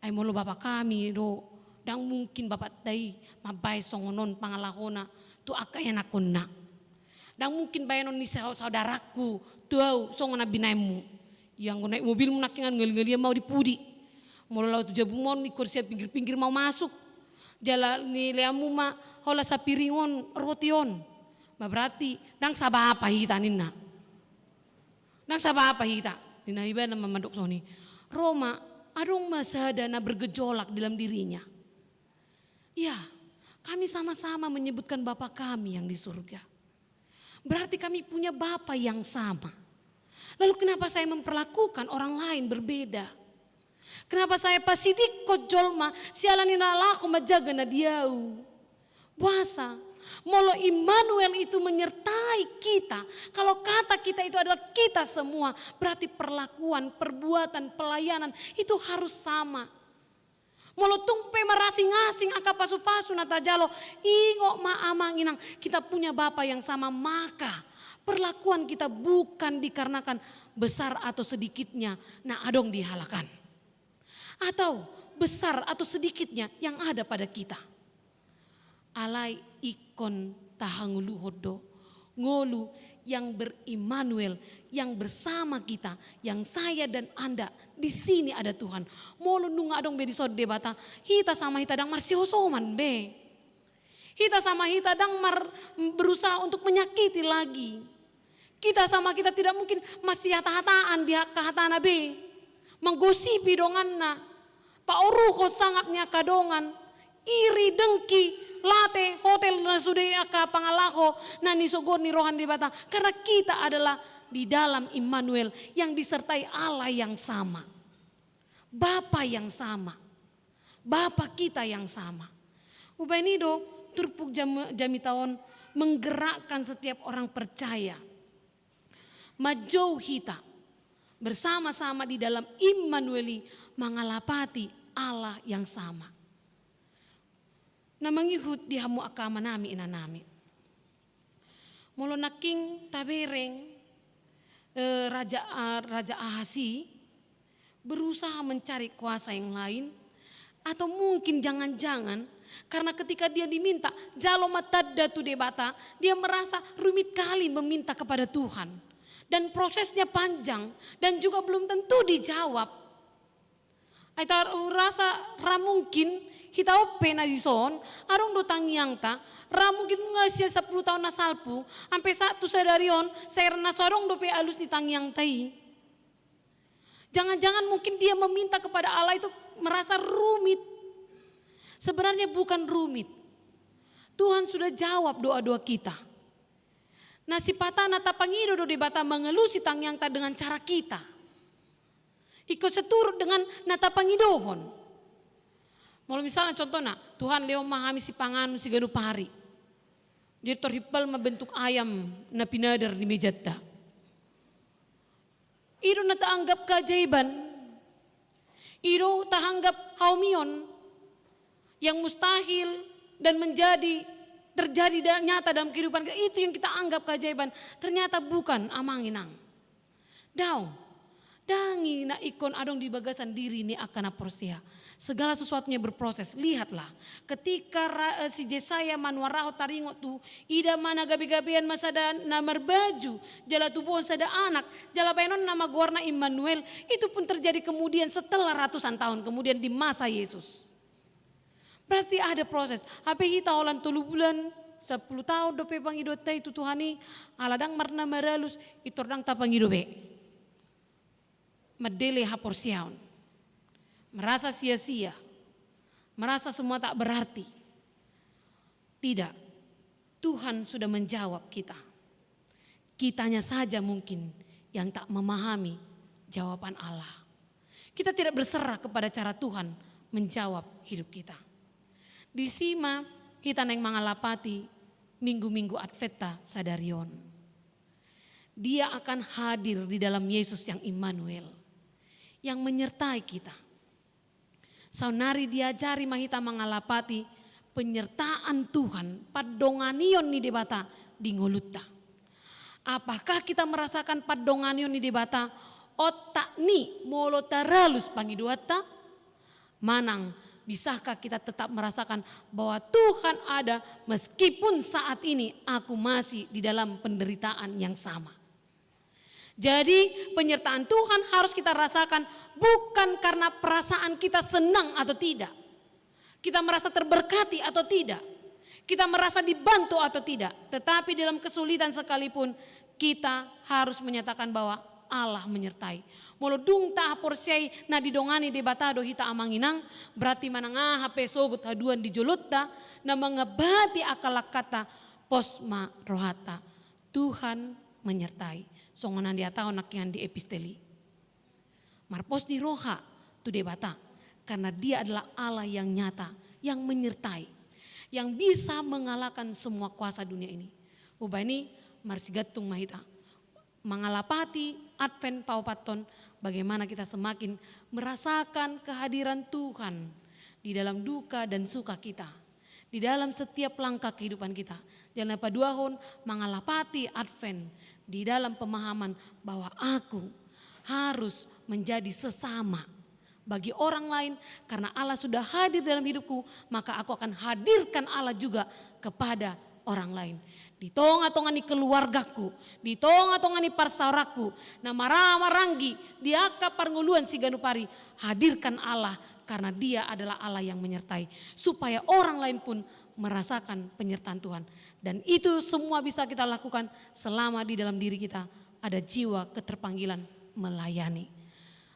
Ai molo Bapa kami do, ndang mungkin bapanta i mambaen songon on pangalahona tu angka ianakhonna. Ndang mungkin baenon ni sa-, saudarangku tu au songon na binaenmu. Ia anggo naik mobilmu nangkingan ngali-ngalian ma au di pudi. Molo laho tu jabum on ingkon sian pinggir-pinggir ma au masuk. Jala nileanmu ma holan sapiring on roti on. Ma berarti ndang sabapa hita ninna. Ndang sabapa hita, ninna ibana ma mandok songon i. Ro ma, adong ma sada na bergejolak dalam dirinya. Ya, kami sama-sama menyebutkan Bapa kami yang di surga. Berarti kami punya Bapa yang sama. Lalu kenapa saya memperlakukan orang lain berbeda? Kenapa saya pasidingkon jolma siala ni na laho manjaga na di au? Boasa? Molo Immanuel itu menyertai kita, kalau kata kita itu adalah kita semua, berarti perlakuan, perbuatan, pelayanan itu harus sama. Molo tung pe marasing-asing angka pasu-pasu na tajalo, ingot ma amang inang, kita punya Bapa yang sama, maka perlakuan kita bukan dikarenakan besar atau sedikitnya na adong di halakan. Atau besar atau sedikitnya yang ada pada kita. Alai ingkon tahangoluhon do ngolu yang ber-Immanuel, yang bersama kita, yang saya dan Anda, di sini ada Tuhan. Molo nunga adong be dison Debata, hita sama hita ndang marsihosoman be. Hita sama hita ndang mar-, berusaha untuk menyakiti lagi. Kita sama kita tidak mungkin masihata-hataan di angka hatana be. Manggosipi donganna. Paoruhon sangap ni angka dongan. Iri, dengki, late, hotel na sude angka pangalaho na nisogot ni roha ni Debata. Karena kita adalah di dalam Immanuel yang disertai Allah yang sama. Bapa yang sama. Bapa kita yang sama. Umbahen i do turpuk jam-, jamita on menggerakkan setiap orang percaya. Manjou hita bersama-sama di dalam Immanuel i mangalapati Allah yang sama. Na mangihut di hamu angka amanami inanami. Molo nangkin tabereng, eh, Raja, ah, Raja Ahas i berusaha mencari kuasa yang lain, atau mungkin jangan-jangan karena ketika dia diminta, jalo ma tanda tu Debata, dia merasa rumit kali meminta kepada Tuhan. Dan prosesnya panjang dan juga belum tentu dijawab. Ai ta rasa ra mungkin hita on pe na dison, adong do tangiangta, ra mungkin nunga sian sampulu taon na salpu, ampe sahat tu sadari on, sai ra na so adong dope alus ni tangiangta i. Jangan-jangan mungkin dia meminta kepada Allah itu merasa rumit. Sebenarnya bukan rumit. Tuhan sudah jawab doa-doa kita. Na sipata na tapangido do Debata mangalusi tangiangta dengan cara kita. Ingkon seturut dengan na tapangidohon. Molo misalna contohna, Tuhan, lehon ma hami sipanganon siganup ari. Jadi tarhimpal ma bentuk ayam na pinadar di mejanta. I do na taanggap keajaiban. I do taanggap haromion yang mustahil dan menjadi terjadi da-, nyata dalam kehidupan kita. Itu yang kita anggap keajaiban. Ternyata bukan, amang inang. Daong. Ndang i na ingkon adong di bagasan diri ni angka na porsea. Segala sesuatunya berproses. Lihatlah, ketika ra-, eh, si Jesaya manuarahon taringot tu, ida ma na gabe-gabean ma sada na marbaju, jala tubuhon sada anak, jala baenonna ma goarna Immanuel, itu pun terjadi kemudian setelah ratusan tahun kemudian di masa Yesus. Berarti ada proses. Hape hita holan tolu bulan, sepuluh tahun dope pangidoanta i tu Tuhan i, ala ndang marna maralus, pintor ndang tapangido be. Mandele haporseaon. Merasa sia-sia. Merasa semua tak berarti. Tidak. Tuhan sudah menjawab kita. Kitanya saja mungkin yang tak memahami jawaban Allah. Kita tidak berserah kepada cara Tuhan menjawab hidup kita. Disi ma hita naeng mangalapati minggu-minggu Adventa sadari on. Dia akan hadir di dalam Yesus yang Immanuel, yang menyertai kita. Saonnari diajari ma hita mangalapati penyertaan Tuhan, pandonganion ni Debata di ngolunta. Apakah kita merasakan pandonganion ni Debata, otak ni molo taralus pangidoanta? Manang, bisakah kita tetap merasakan bahwa Tuhan ada meskipun saat ini aku masih di dalam penderitaan yang sama? Jadi, penyertaan Tuhan harus kita rasakan bukan karena perasaan kita senang atau tidak, kita merasa terberkati atau tidak, kita merasa dibantu atau tidak, tetapi dalam kesulitan sekalipun, kita harus menyatakan bahwa Allah menyertai. Molo dung tahaporseai na didongani Debata do hita, amang inang, berarti manang aha pe sogot haduan di jolonta, na mangambati angka langkanta, pos ma rohanta. Tuhan menyertai. Songon na dihatahon nangkiningan di epistel i. Marpos di roha tu Debata, karena Dia adalah Allah yang nyata, yang menyertai, yang bisa mengalahkan semua kuasa dunia ini. Umbahen i, marsigantung ma hita mangalapati Advent paopathon, bagaimana kita semakin merasakan kehadiran Tuhan di dalam duka dan suka kita, di dalam setiap langkah kehidupan kita. Jala na paduahon, mangalapati Advent di dalam pemahaman bahwa aku harus menjadi sesama bagi orang lain, karena Allah sudah hadir dalam hidupku, maka aku akan hadirkan Allah juga kepada orang lain. Di tonga-tonga ni keluargaku, di tonga-tonga ni parsaoranku, na marhaha-maranggi di angka parngoluan siganup ari, hadirkan Allah, karena Dia adalah Allah yang menyertai, supaya orang lain pun merasakan penyertaan Tuhan. Dan itu semua bisa kita lakukan selama di dalam diri kita ada jiwa keterpanggilan melayani.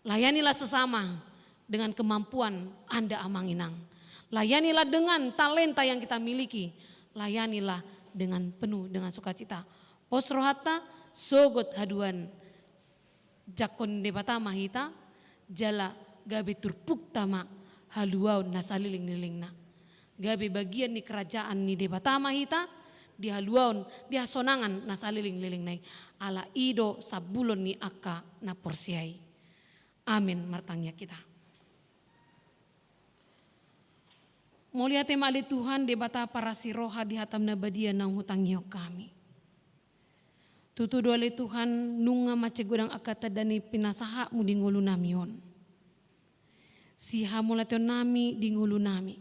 Layanilah sesama dengan kemampuan Anda, amang inang. Layanilah dengan talenta yang kita miliki. Layanilah dengan penuh dengan sukacita. Pos rohanta, sogot haduan jangkon ni Debata ma hita, jala gabe turpukta ma haluaon na saleleng-lelengna. Gabe bagian ni kerajaan ni Debata ma hita, di haluaon, di hasonangan na saleleng-lelengna i. Ala i do sambulon ni angka na porsea i. Amen. Martangiang hita. Mauliate ma ale Tuhan, Debata parasi roha, di hataM na badia naung hutangihon hami. Tutu do ale Tuhan, nunga mansai godang angka tanda ni pinasahatMu di ngolunami on. Sihamauliateonnami di ngolunami.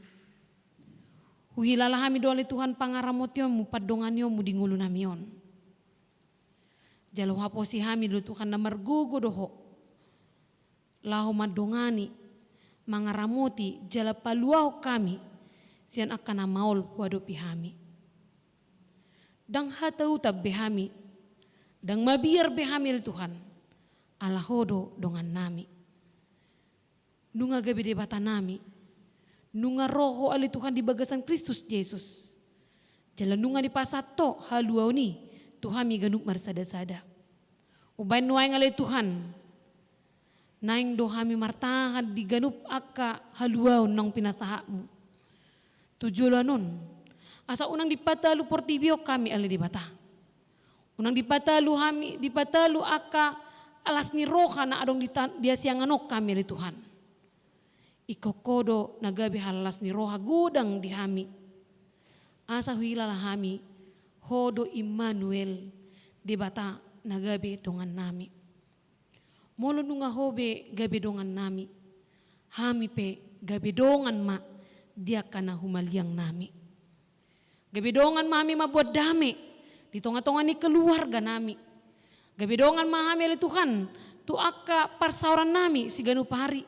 Huhilala hami do ale Tuhan pangaramotionMu, pandonganionMu di ngolunami on. Jala huhaposi hami do Tuhan na margogo do Ho, laho mandongani, mangaramoti, jala paluahon hami sian angka na maol huadopi hami. Ndang hatahutan be hami, ndang mabiar be hami ale Tuhan, ala Ho do dongannami. Nunga gabe Debatanami, nunga ro Ho ale Tuhan di bagasan Kristus Jesus. Jala nunga dipasahat Ho haluaon i tu hami ganup marsada-sada. Umbahen nuaeng ale Tuhan, Naeng do hami martahan di ganup angka haluaon naung pinasahatmu tu joloan on. Asa unang dipatalu portibi on hami ale Debata. Unang dipatalu hami, dipatalu angka las ni roha na adong di ta-, di hasiangan on hami ale Tuhan. Ingkon Ho do na gabe las ni roha godang di hami. Asa huhilala hami, Ho do Immanuel, Debata na gabe dongannami. Molo nunga Ho be gabe dongannami, hami pe gabe dongan ma di angka na humaliangnami. Gabe dongan ma hami mamboan dame di tongatonga ni keluarganami. Gabe dongan ma hami ale Tuhan tu angka parsaorannami siganup ari.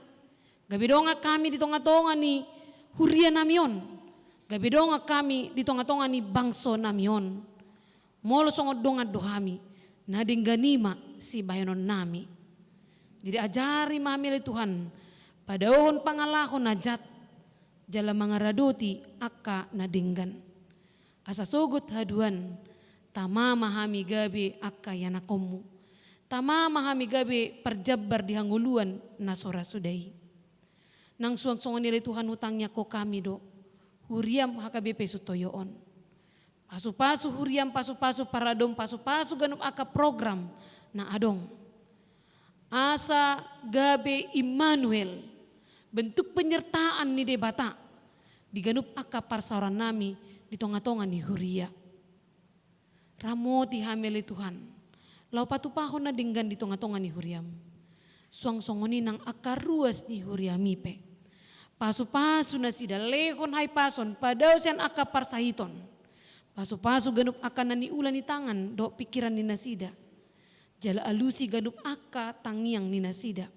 Gabe dongan hami di tongatonga ni hurianami on. Gabe dongan hami di tongatonga ni bangsonami on. Molo songon dongan do hami, na denggan i ma sibahenonnami. Jadi ajari ma hami ale Tuhan, padaohon pangalaho na jat, jala mangaradoti angka na denggan. Asa sogot haduan, tama ma hami gabe angka ianakhonmu. Tama ma hami gabe parjambar di hangoluan na so ra suda i. Nang suang songon i ale Tuhan hutangiangkon hami do, huriam H K B P Sutoyo on. Pasupasu huriam, pasupasu paradom, pasupasu ganup angka program na adong. Asa gabe Immanuel, bentuk penyertaan ni Debata di ganup angka parsaorannami di tongatonga ni huria. Ramoti hami ale Tuhan, laho patupahon na denggan di tongatonga ni huriam. Suang songon i nang angka ruas ni huriami pe. Pasupasu nasida, lehon hahipason, padao sian angka parsahiton. Pasupasu ganup angka na niula ni tangan dohot pingkiran ni nasida. Jala alusi ganup angka tangiang ni nasida.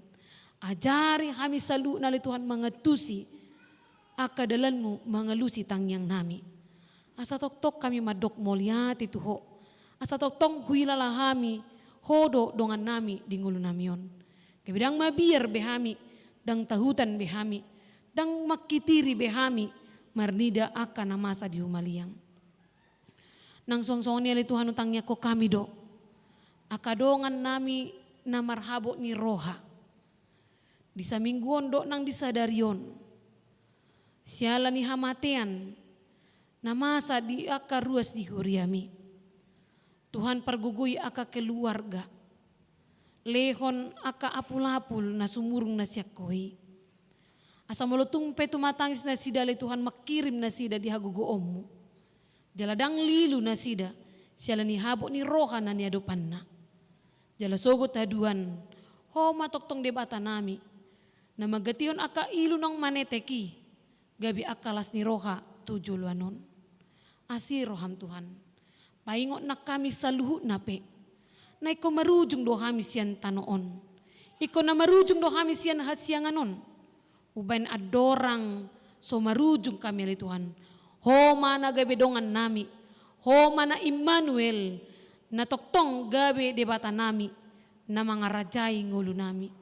Ajari hami saluhutna ale Tuhan mangantusi angka dalanmu, mangalusi tangiangnami. Asa tongtong hami mandok mauliate tu Ho. Asa tongtong huhilala hami, Ho do dongannami di ngolunami on. Gabe ndang mabiar be hami, ndang tahutan be hami, ndang mangkitiri be hami, marnida angka na masa di humaliang. Nang suang songon i ale Tuhan hutangiangkon hami do angka dongannami na marhabot ni roha. Di saminggu on dohot nang di sadari on. Siala ni hamatean na masa di angka ruas di huriami. Tuhan pargogoi angka keluarga. Lehon angka apulapul na sumurung na sian Ho i. Asa molo tung pe tumatangis nasida ale Tuhan mangkirim nasida di hagogoonmu. Jala ndang lilu nasida, siala ni habot ni roha na niadopanna. Jala sogot haduan, Ho ma tongtong Debatanami. Na manggatihon angka ilu naung manetek i, gabe angka las ni roha tu joloan on. Asi roham Tuhan. Paingot nang hami saluhutna pe. Na ingkon marujung do hami sian tano on. Ingkon na marujung do hami sian hasiangan on. Umbahen andorang so marujung hami ale Tuhan. Ho ma na gabe dongannami. Ho ma na Immanuel. Na tongtong gabe Debatanami. Na mangarajai ngolunami.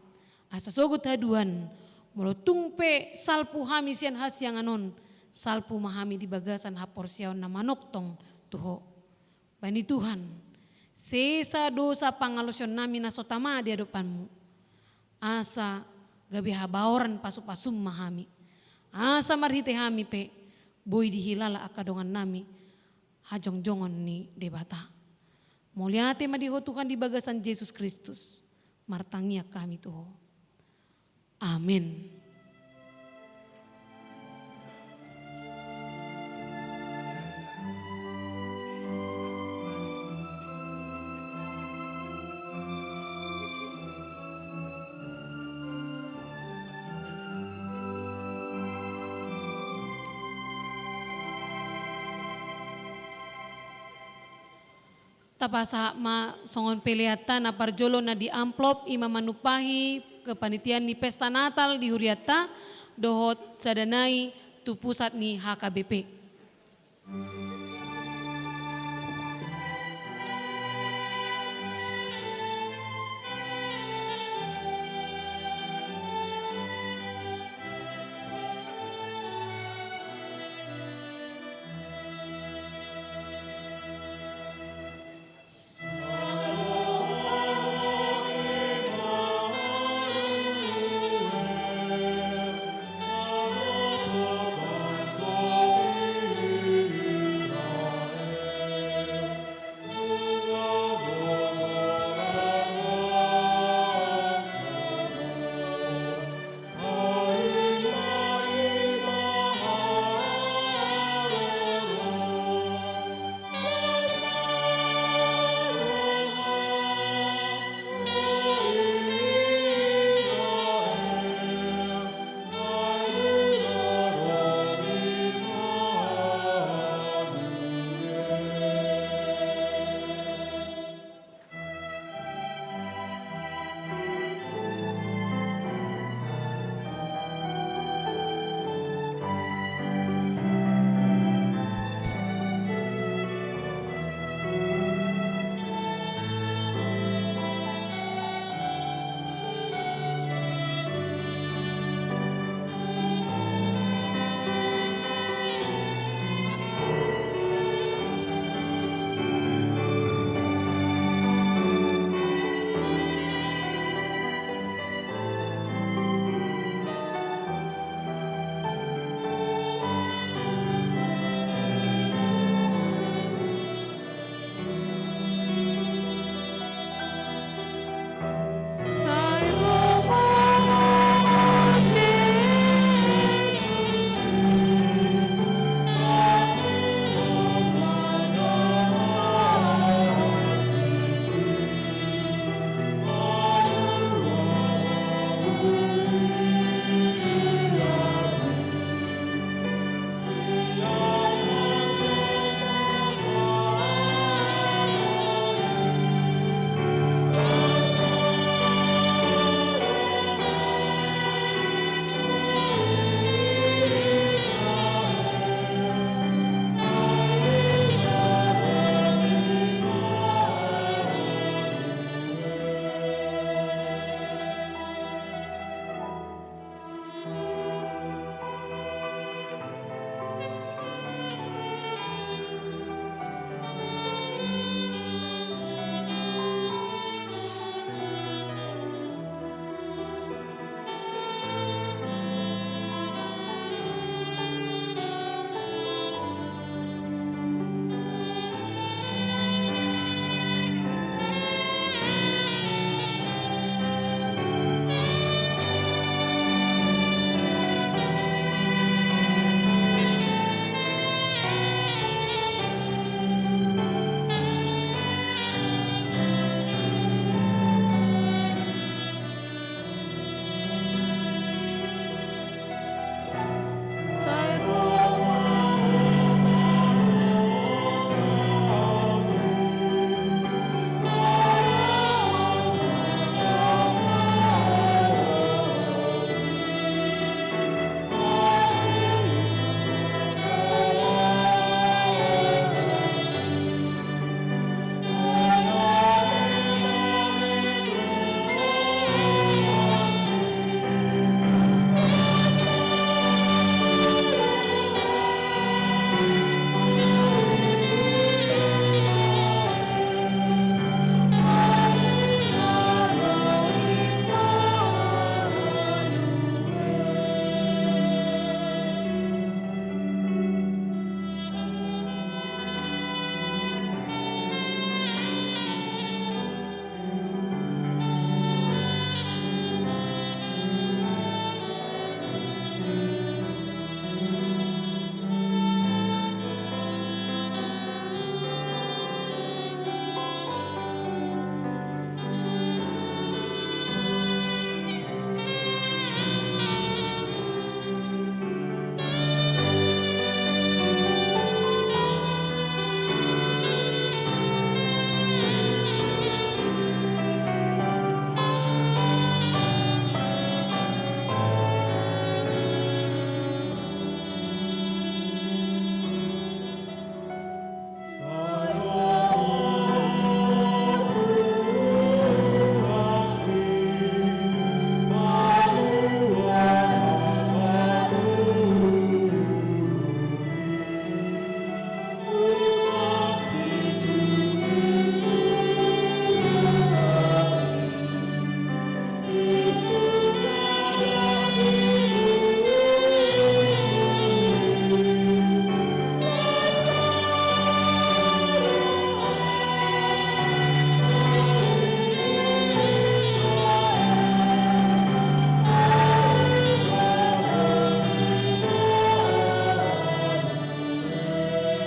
Asa sogot haduan, molo tung pe salpu hami sian hasiangan on, salpu ma hami di bagasan haporseaon na manongtong tu Ho. Bani Tuhan, sesa dosa pangalaosionnami na so tama di adopanmu. Asa gabe habaoran pasupasum ma hami. Asa marhite hami pe, boi dihilala angka dongannami, hajongjongon ni Debata. Mauliate ma di Ho Tuhan di bagasan Jesus Kristus. Martangiang hami tu Ho. Amen. Tapasahat ma songon peleanta na parjolo na di amplop, i ma manumpahi kepanitiaan ni pesta Natal di hurianta, dohot sada nai tu pusat ni H K B P.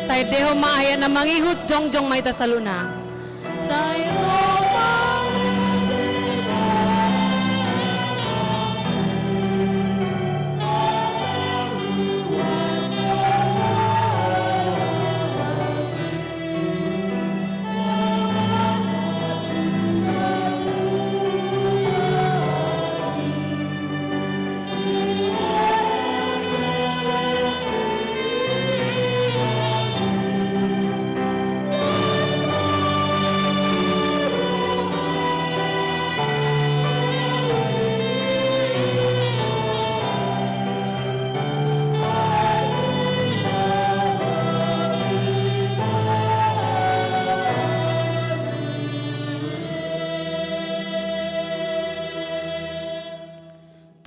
Taendehon ma ayat na mangihut, jongjong ma hita saluhutna. Sai ro ma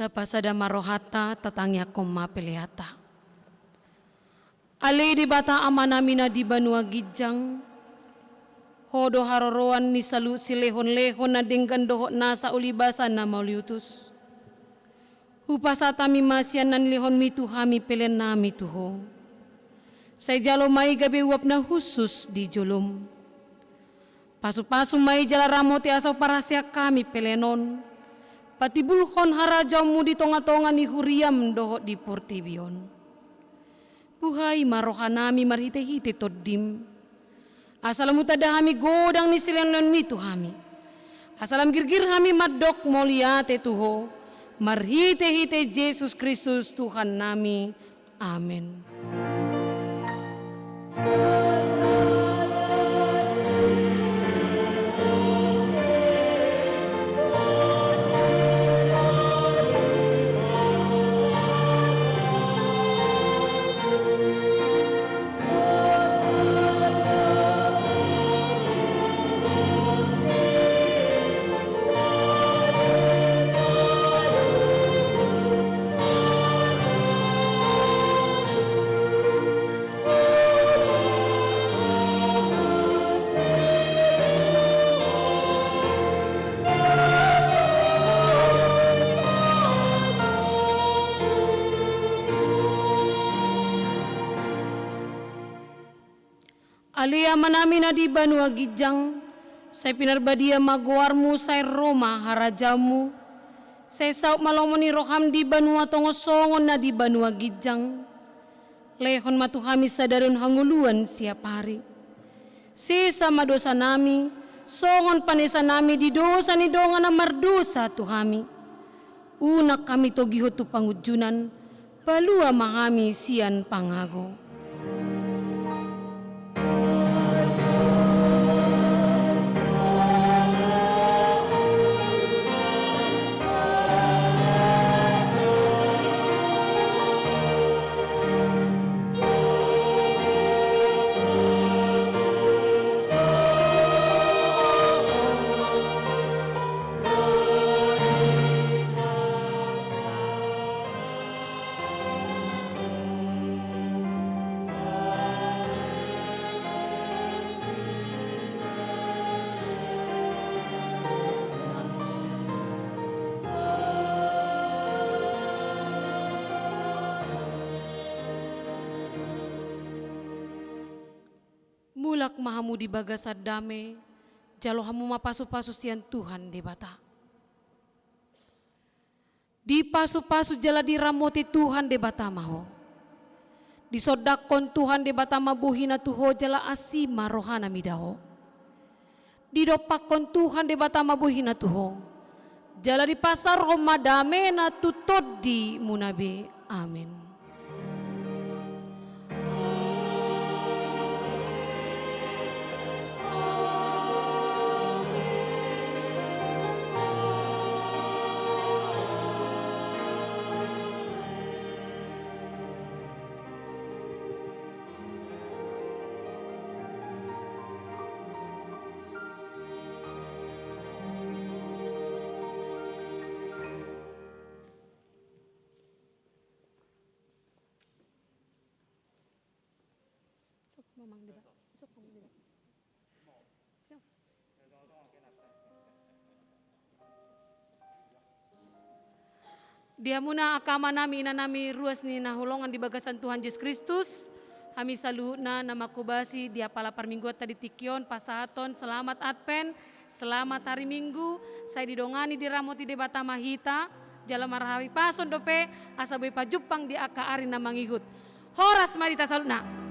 Tapasada ma rohanta, tatangiangkon ma peleanta. Ale Debata Amanami na di banua ginjang, Ho do haroroan ni saluhut silehonlehon na denggan dohot nasa ulibasan na mauliutus. Hupasahat hami ma sian na nilehonmi tu hami peleannami tu Ho. Sai jalo ma i gabe uap na hushus di jolom. Pasupasu ma i jala ramoti asa huparhaseang hami pelean on patimbulhon harajaonmu di tongatonga ni huriam dohot di portibi on. Buhai ma rohanami marhitehite Tondim, asa lam hutanda hami godang ni silehonlehonmi tu hami, asa lam girgir hami mandok mauliate tu Ho, marhitehite Jesus Kristus Tuhannami. Amen. Ale Amanami na di banua ginjang, sai pinarbadia ma goarmu, sai ro ma harajaonmu, sai saut ma lomo ni roham di banua tonga on songon na di banua ginjang. Lehon ma tu hami sadari on hangoluan siapari. Sesa ma dosanami, songon panesanami di dosa ni dongan na mardosa tu hami. Unang hami togihon tu pangunjunan, palua ma hami sian pangago. Mulak ma hamu di bagasan dame, jalo hamu ma pasupasu sian Tuhan Debata. Dipasupasu jala diramoti Tuhan Debata ma ho. Disondangkon Tuhan Debata ma bohina tu ho jala asi ma rohana mida ho. Didompakkon Tuhan Debata ma bohina tu ho, jala dipasaorhon ma damena tu tondimuna be. Amen. Di hamuna angka amanami, inanami, ruas ni na hinaholongan di bagasan Tuhan Jesus Kristus, Hami saluhutna na mangkobasi di apala parmingguanta di tingki on pasahathon selamat Advent, selamat hari Minggu, sai didongani diramoti Debata ma hita, jala marhahipason dope asa boi pajumpang di angka ari na mangihut. Horas ma di hita saluhutna.